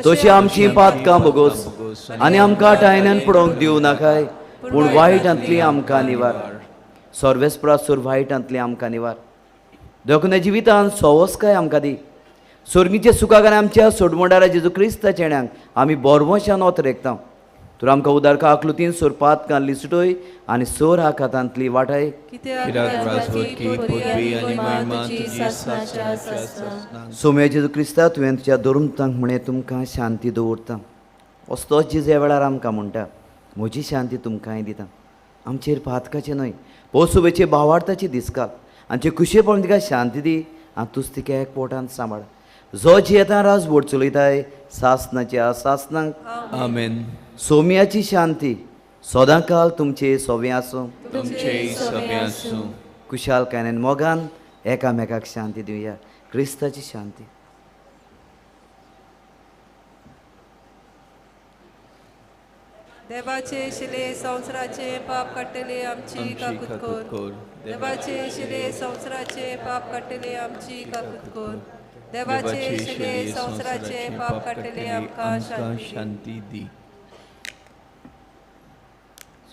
तशी आमची पातकां बोगोस आनी आमकां टायनान पडोवंक दिवं नाकाय पूण वायटांतली आमकां निवार. सर्वेस्परासूर वायटांतली आमकां निवार. देखून जिवितान सवस्काय आमकां दी. सर्गीचे सुखाक आनी आमच्या सोडमोडारा जेजू क्रिस्ताच्या चेड्यांक आमी बोरवशान ओतरेकता. तुर आमकां उदार काकलुतीन सोर पातकां लिसटोय आनी सोर हाकातांतली वाटाय. सोम्या जेजू क्रिस्ता तुवें तुज्या धर्मतांक म्हणें तुमकां शांती दवरता. असलोच जेजू ह्या वेळार आमकां म्हणटा म्हजी शांती तुमकांय दिता. आमचेर पातकाचें न्हय पोसुबेचे भावार्थाची दिसकाल आमचे खुशेपण तिका शांती दी आनी तूंच तिका एक पोटान सांबाळ. जो जियेता राजवट चलयताय सासनाच्या सासनाक. आमेन. सोम्याची शांती सदांकाल तुमचे सोवे आसूं. तुमचे सोवे आसूं. कुशालकायेन मोगान एकामेकाक शांती दिवया. क्रिस्ताची शांती. देवाचे शिले संवसाराचे पाप काडटले आमची काकूत कर. देवाचे शिले संवसाराचे पाप काडटले आमची काकूत कर. देवाचे शिले संवसाराचे पाप काडटले आमकां शांती दी.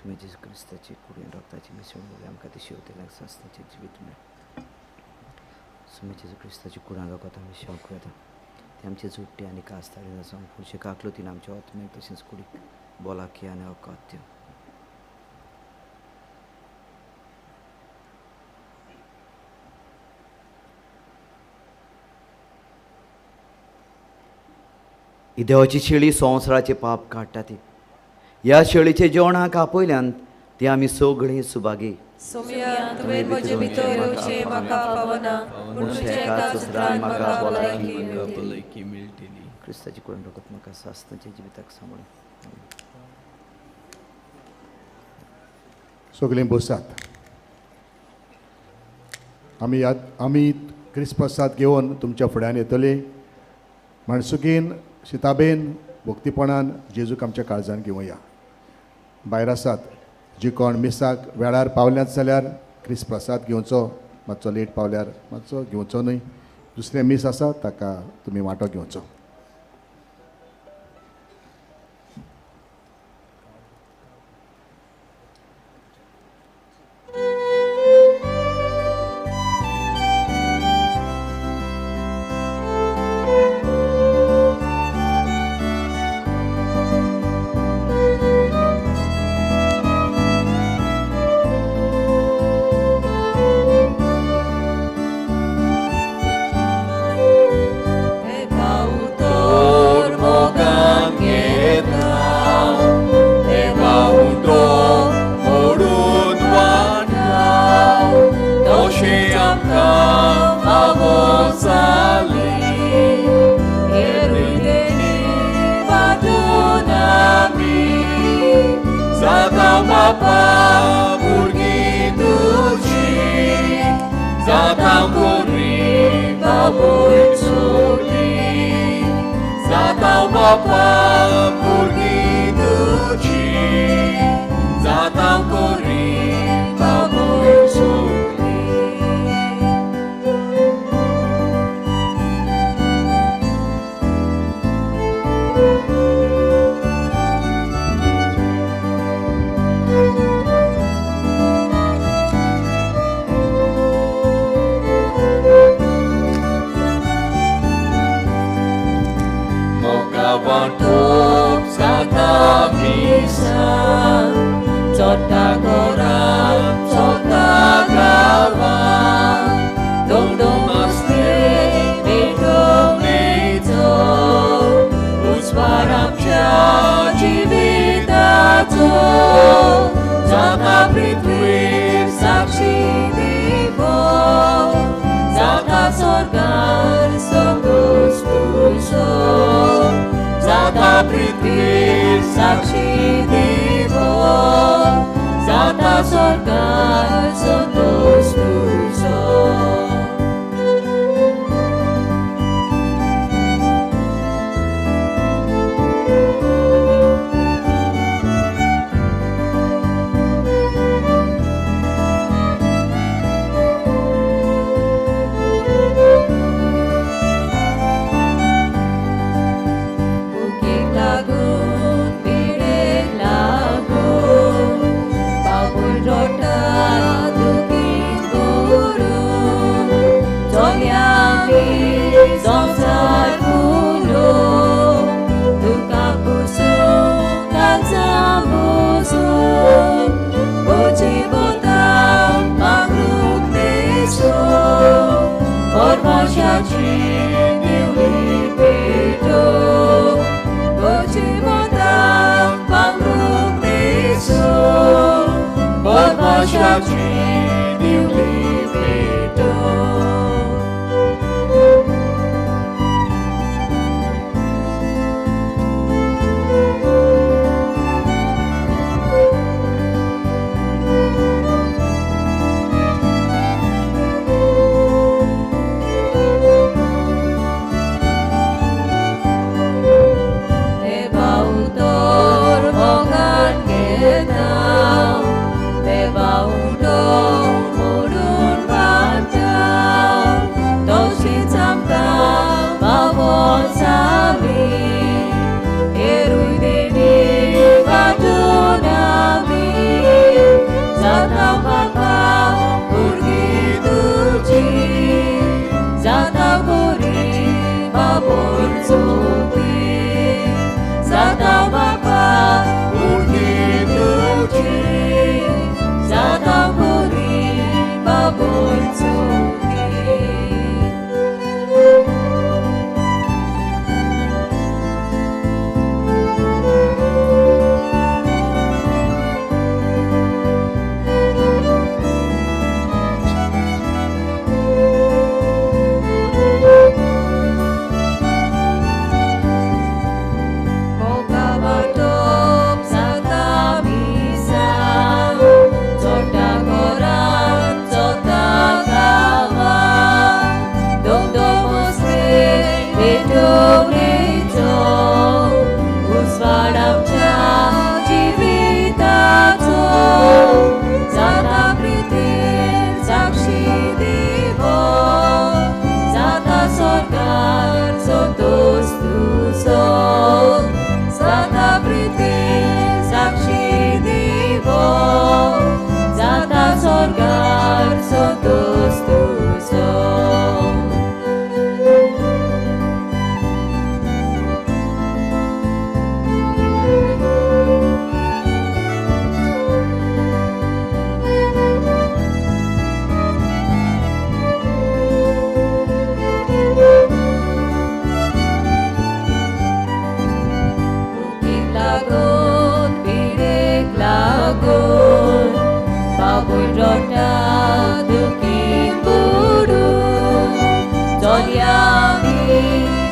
जेजू क्रिस्ताची कुडीन रक्ताची मिसळून आमकां ती शेवतेल्याक सासनाचें जिवीत मेळ्ळें. सुमे जेजू क्रिस्ताची कुडान रगत आमी शेवंक वता ते आमचे जुट्टे आनी कास्तारी आसूं फुडचे काकलुतीन आमच्या आत्म्याक तशेंच कुडीक बोलाकी आनी अकात्य. ही देवाची शेळी संवसाराचे पाप काडटा ती ह्या शेळीचे जेवणाक आपयल्यान ती ती आमी सगळीं सुभागी. सोम्या, तुवें म्हजे भितर येवचें म्हाका पावना, पूण तुज्या एकाच उतरान म्हाका भलायकी मेळटली. क्रिस्ताची कोण रगत म्हाका सासणाच्या जिविताक सांबाळूं. सगळीं बसात. आमी क्रिस्पसाद घेवन तुमच्या फुड्यान येतले. माणसुकीन, शिताबेन, भक्तीपणान जेजूक आमच्या काळजान घेवया. भायर आसात जी कोण मिसाक वेळार पावल्यात जाल्यार क्रिस्त प्रसाद घेवचो, मातसो लेट पावल्यार मातसो घेवचो न्हय. दुसरें मीस आसा ताका तुमी वांटो घेवचो.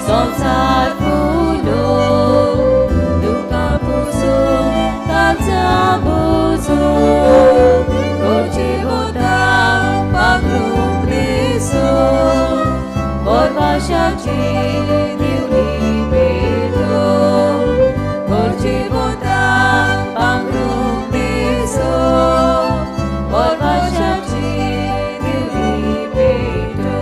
संसार फुलो दुकां पुसून काळजा बुजून गोरचे वता पांगरूंक न्हेसून बोरवाशाची दिवली पेटोवन गोरचे वता पांगरूंक न्हेसून बोरवाशाची दिवली पेटोवन.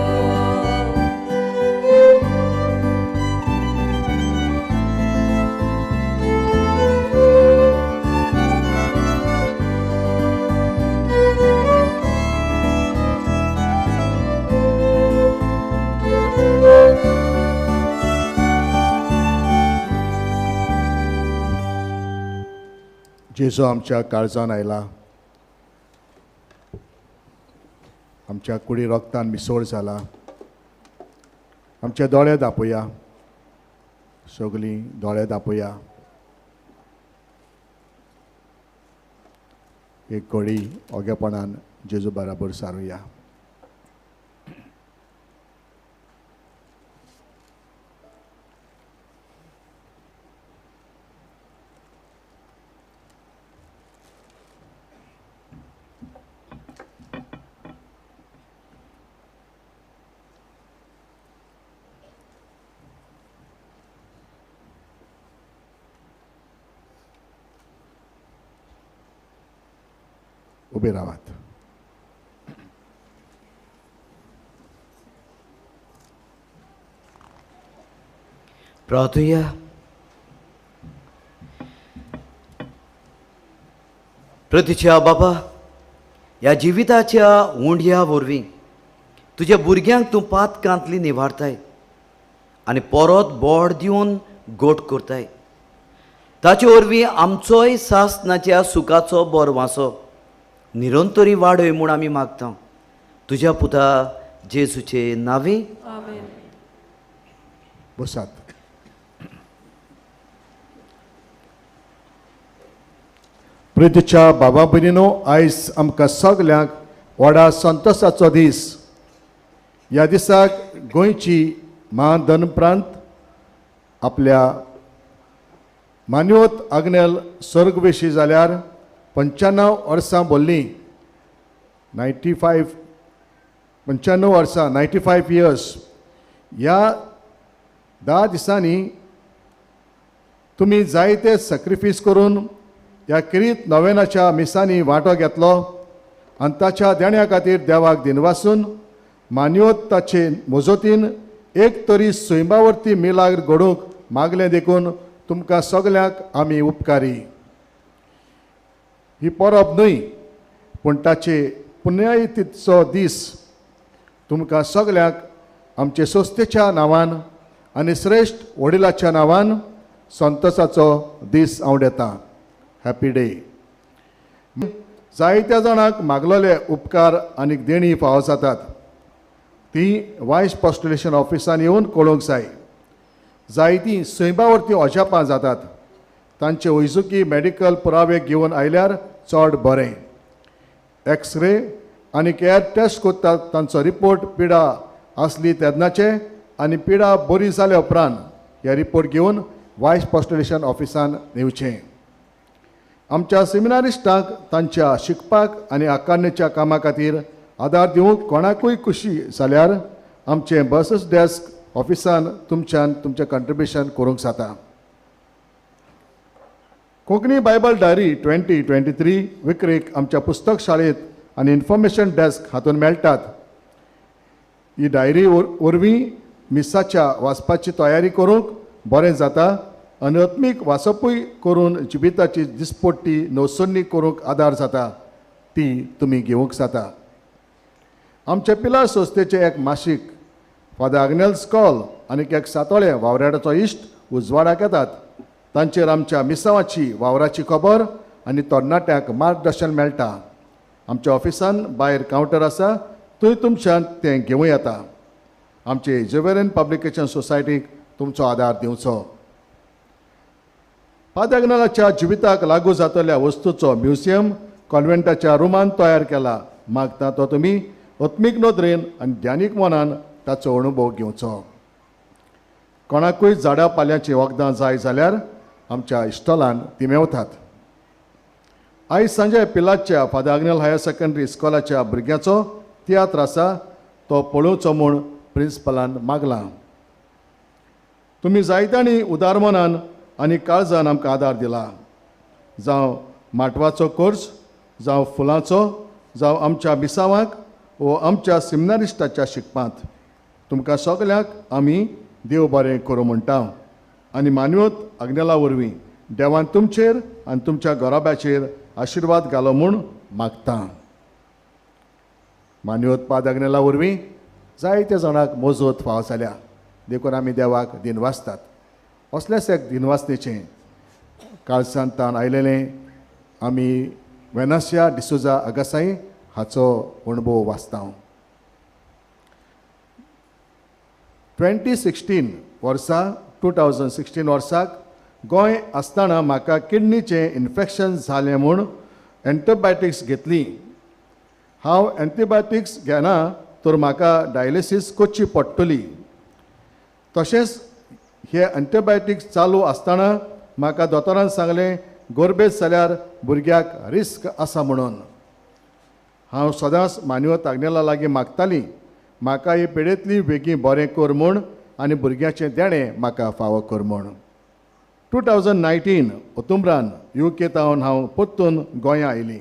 जेजू आमच्या काळजान आयला, आमच्या कुडी रक्तान मिसोळ जाला. आमचे दोळे दापोया, सगळीं दोळे दापोया. एक घडी ओगेपणान जेजू बराबर सारुया. उबे रावात. प्रार्थुया. प्रतिच्या बाबा, ह्या जिविताच्या उंडया वरवीं तुज्या भुरग्यांक तूं पातकांतली निवारताय आनी परत बोड दिवन गोट करताय. ताचे वरवीं आमचोय सासनाच्या सुखाचो बोरवासो निरंतरी वाडय म्हूण आमी मागता तुज्या पुता जेजूचे नांवे. आमेन. बसात. प्रितीच्या बाबा भयणीनो, आयज आमकां सगल्यांक व्हडा संतोसाचो दीस. ह्या दिसाक गोंयची म्हाधन प्रांत आपल्या मान्योत आग्नेल सर्गवेशी जाल्यार 95 वर्सां भरलीं. 95 95 वर्सां, 95 इयर्स. ह्या 10 दिसांनी तुमी जायते सॅक्रिफीस करून ह्या किरीत नोवेनाच्या मिसांनी वांटो घेतलो आनी ताच्या देण्या खातीर देवाक दिनवासून मान्योत ताचे मजतीन एक तरी सैमावरती मिलाग्र घडोवंक मागलें देखून तुमकां सगल्यांक आमी उपकारी. ही परब न्हय पूण ताचे पुण्यायतीचो दीस. तुमकां सगल्यांक आमचे संस्थेच्या नांवान आनी श्रेश्ठ वडिलाच्या नांवान संतोसाचो दीस हांव दितां. Happy day. जायत्या जाणांक मागलेले उपकार आनी देणी फावो जातात ती वायस पॉस्टुलेशन ऑफिसान येवन कळोवंक जाय. जायतीं सैमावरती अजापां जातात तांचे वैजकी मेडिकल पुरावे घेवन आयल्यार चड बरें. एक्सरे आनी केअर टेस्ट करतात तांचो रिपोर्ट पिडा आसली तेन्नाचे आनी पिडा बरी जाल्या उपरांत हे रिपोर्ट घेवन वायस पॉस्टुलेशन ऑफिसान नेवचें. आमच्या सेमिनारिस्टांक तांच्या शिकपाक आनी आकारणेच्या कामा खातीर आदार दिवंक कोणाकूय खुशी जाल्यार आमचें बसस डेस्क ऑफिसान तुमच्यान तुमचें कंट्रिब्युशन करूंक जाता. कोंकणी बायबल डायरी 2023 विक्रेक आमच्या पुस्तक शाळेंत आनी इन्फॉर्मेशन डेस्क हातूंत मेळटात. ही डायरी वरवीं मिसाच्या वाचपाची तयारी करूंक बरें जाता आनी आत्मीक वाचपूय करून जिविताची दिसपट्टी नवसरणी करूंक आदार जाता. ती तुमी घेवंक जाता. आमच्या पिलार संस्थेचें एक मासीक फादर आग्नेल स्कॉल आनी एक सातोळें वावराड्याचो इश्ट उजवाडाक येतात. तांचेर आमच्या मिसांवाची वावराची खबर आनी तरणाट्यांक मार्गदर्शन मेळटा. आमच्या ऑफिसान भायर कावंटर आसा थंय तुमच्यान तें घेवं येता. आमचे जेवेरन पब्लिकेशन सोसायटीक तुमचो आदार दिवचो. फादर आग्नेलाच्या जिविताक लागू जातल्या वस्तूचो म्युझियम कॉन्व्हेंटाच्या रुमान तयार केला. मागता तो तुमी आत्मीक नदरेन आनी ध्यानीक मनान ताचो अणभव घेवचो. कोणाकूय झाडां पाल्याचीं वखदां जाय जाल्यार आमच्या इश्टॉलान ती मेवतात. आयज सांजे पिलाच्या फादर आग्नेल हायर सेकंडरी इस्कॉलाच्या भुरग्याचो तियात्र आसा, तो पळोवचो म्हूण प्रिंसिपलान मागलां. तुमी जायत्यांनी उदार मनान आनी काळजान आमकां आदार दिला, जावं माटवाचो कोर्स, जावं फुलांचो, जावं आमच्या मिसावांक वो आमच्या सिमनारिस्टाच्या शिकपांत. तुमकां सगल्यांक आमी देव बरें करूं म्हणटा आनी मानवत आग्नेला वरवीं देवान तुमचेर आनी तुमच्या घराब्याचेर आशिर्वाद घालो म्हूण मागता. मानवत पाद आग्नेला वरवीं जायत्या जाणांक मजत फाव जाल्या, देखून आमी देवाक दिनवासतात. असलेंच एक दिनवासनेचें काळसान ताण आयलेलें आमी वेनासिया डिसोजा आगासाई हाचो अणभव वाचता. 2016 वर्सा 2016 वर्साक गोंय आसतना म्हाका किडनीचें इन्फेक्शन जालें म्हूण एंटीबायोटिक्स घेतली. हांव एंटीबायोटिक्स घेना तर म्हाका डायलिसीस करची पडटली. तशेंच हे एंटीबायोटिक्स चालू आसतना म्हाका दोतोरान सांगलें गोरबेज जाल्यार भुरग्याक रिस्क आसा म्हणून. हांव सदांच मानवत आग्नेला लागीं मागताली म्हाका ही पिडेंतली बेगीन बरें कर म्हूण आनी भुरग्याचें देणें म्हाका फावो कर म्हूण. 2019 ऑक्टोबरान UK तावन हांव परतून गोंया आयली.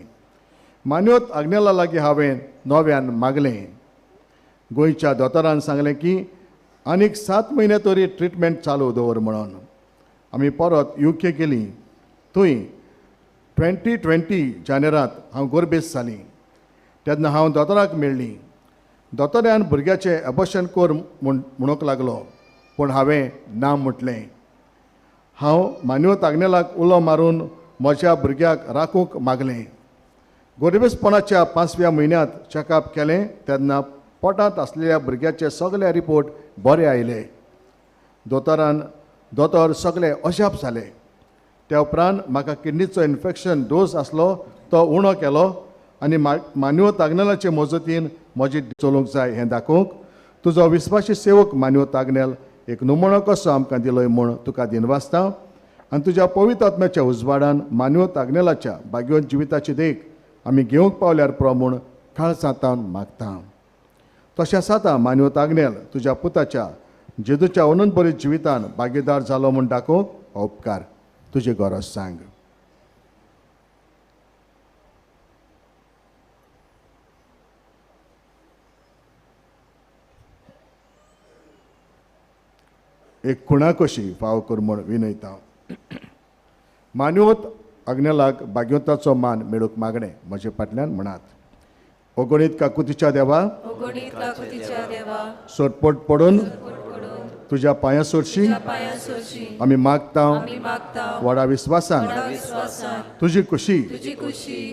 मानवत आग्नेला लागीं हांवें नव्यान मागलें. गोंयच्या दोतोरान सांगलें की आनीक 7 म्हयने तरी ट्रिटमेंट चालू दवर म्हणून. आमी परत UK गेली. थंय 2020 जानेरांत हांव गोरबेज जाली. तेन्ना हांव दोतोराक मेळ्ळी. दोतोरान भुरग्याचें एबॉर्शन कर म्हणूंक लागलो, पूण हांवें ना म्हटलें. हांव मानवत आग्नेलाक उलो मारून म्हज्या भुरग्याक राखूंक मागलें. गोरबेजपणाच्या 5व्या म्हयन्यांत चॅकअप केलें तेन्ना पोटांत आसलेल्या भुरग्याचे सगळे रिपोर्ट बरे आयले. दोतोर सगळे अजाप जाले. त्या उपरांत म्हाका किडनीचो इन्फेक्शन डोस आसलो तो उणो केलो आनी मानवत आग्नेलाचे मजतीन म्हजी चलूंक जाय हें दाखोवंक तुजो विस्वासी सेवक मानवत आग्नेल एक नमुनो कसो आमकां दिलोय म्हूण तुका दिनवासता आनी तुज्या पवित्र आत्म्याच्या उजवाडान मानवत आग्नेलाच्या भाग्यवंत जिविताची देख आमी घेवंक पावल्यार पुरो म्हूण काळजांतावन मागता. तशें आतां मानवत आग्नेल तुज्या पुताच्या जेजूच्या अनंतबरीत जिवितान भागीदार जालो म्हूण दाखोवंक उपकार तुजी गरज सांग. एक खुणा कशी फाव कर म्हूण विनयता. मानवत आग्नेलाक भाग्यवंताचो मान मेळूंक मागणें म्हजे फाटल्यान म्हणात. अगणीत काकुतीच्या देवा, सोटपोट पडून तुज्या पांयां सोरशी आमी मागता व्हडा विस्वासान तुजी खुशी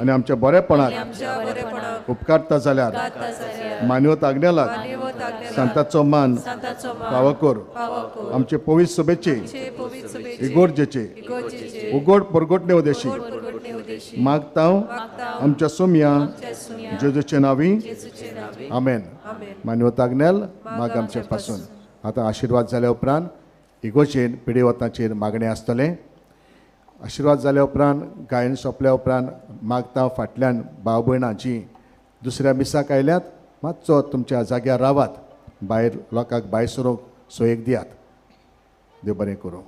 आनी आमच्या बरेपणाक उपकारता जाल्यार मानवत आग्नेलाक सांताचो मान फावो कर. आमचे पवित्र सभेचे इगोर्जेचे उगड परगटणे उदेशी मागता आमच्या सोम्या जेजूचे नांवी आमेन. मानवत आग्नेल माग आमचे पासून. आतां आशिर्वाद जाल्या उपरांत इगोर्जेन पिडेवताचेर मागणें आसतलें. आशिर्वाद जाल्या उपरांत गायन सोंपल्या उपरांत मागता फाटल्यान भाव भयणां जीं दुसऱ्या मिसाक आयल्यात मातसो तुमच्या जाग्यार रावात, भायर लोकांक भायर सरूंक सोयेक दियात. देव बरें करूं.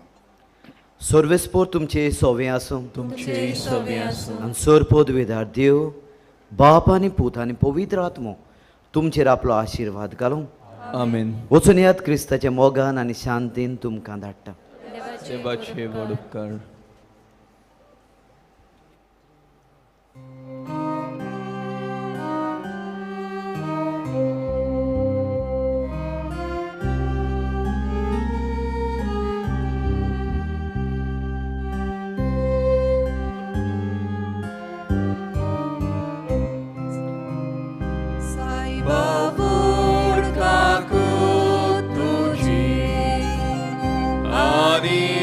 सर्वेस्पोर तुमचे सोवे आसूं, तुमचे सोवे आसूं. आनी सोर पदवेदार देव बाप आनी पूत आनी पवित्र आत्मो तुमचेर आपलो आशिर्वाद घालूं. आमेन. वचून यात क्रिस्ताच्या मोगान आनी शांतीन तुमकां धाडटा. देवाचे व्हड उपकार. Ani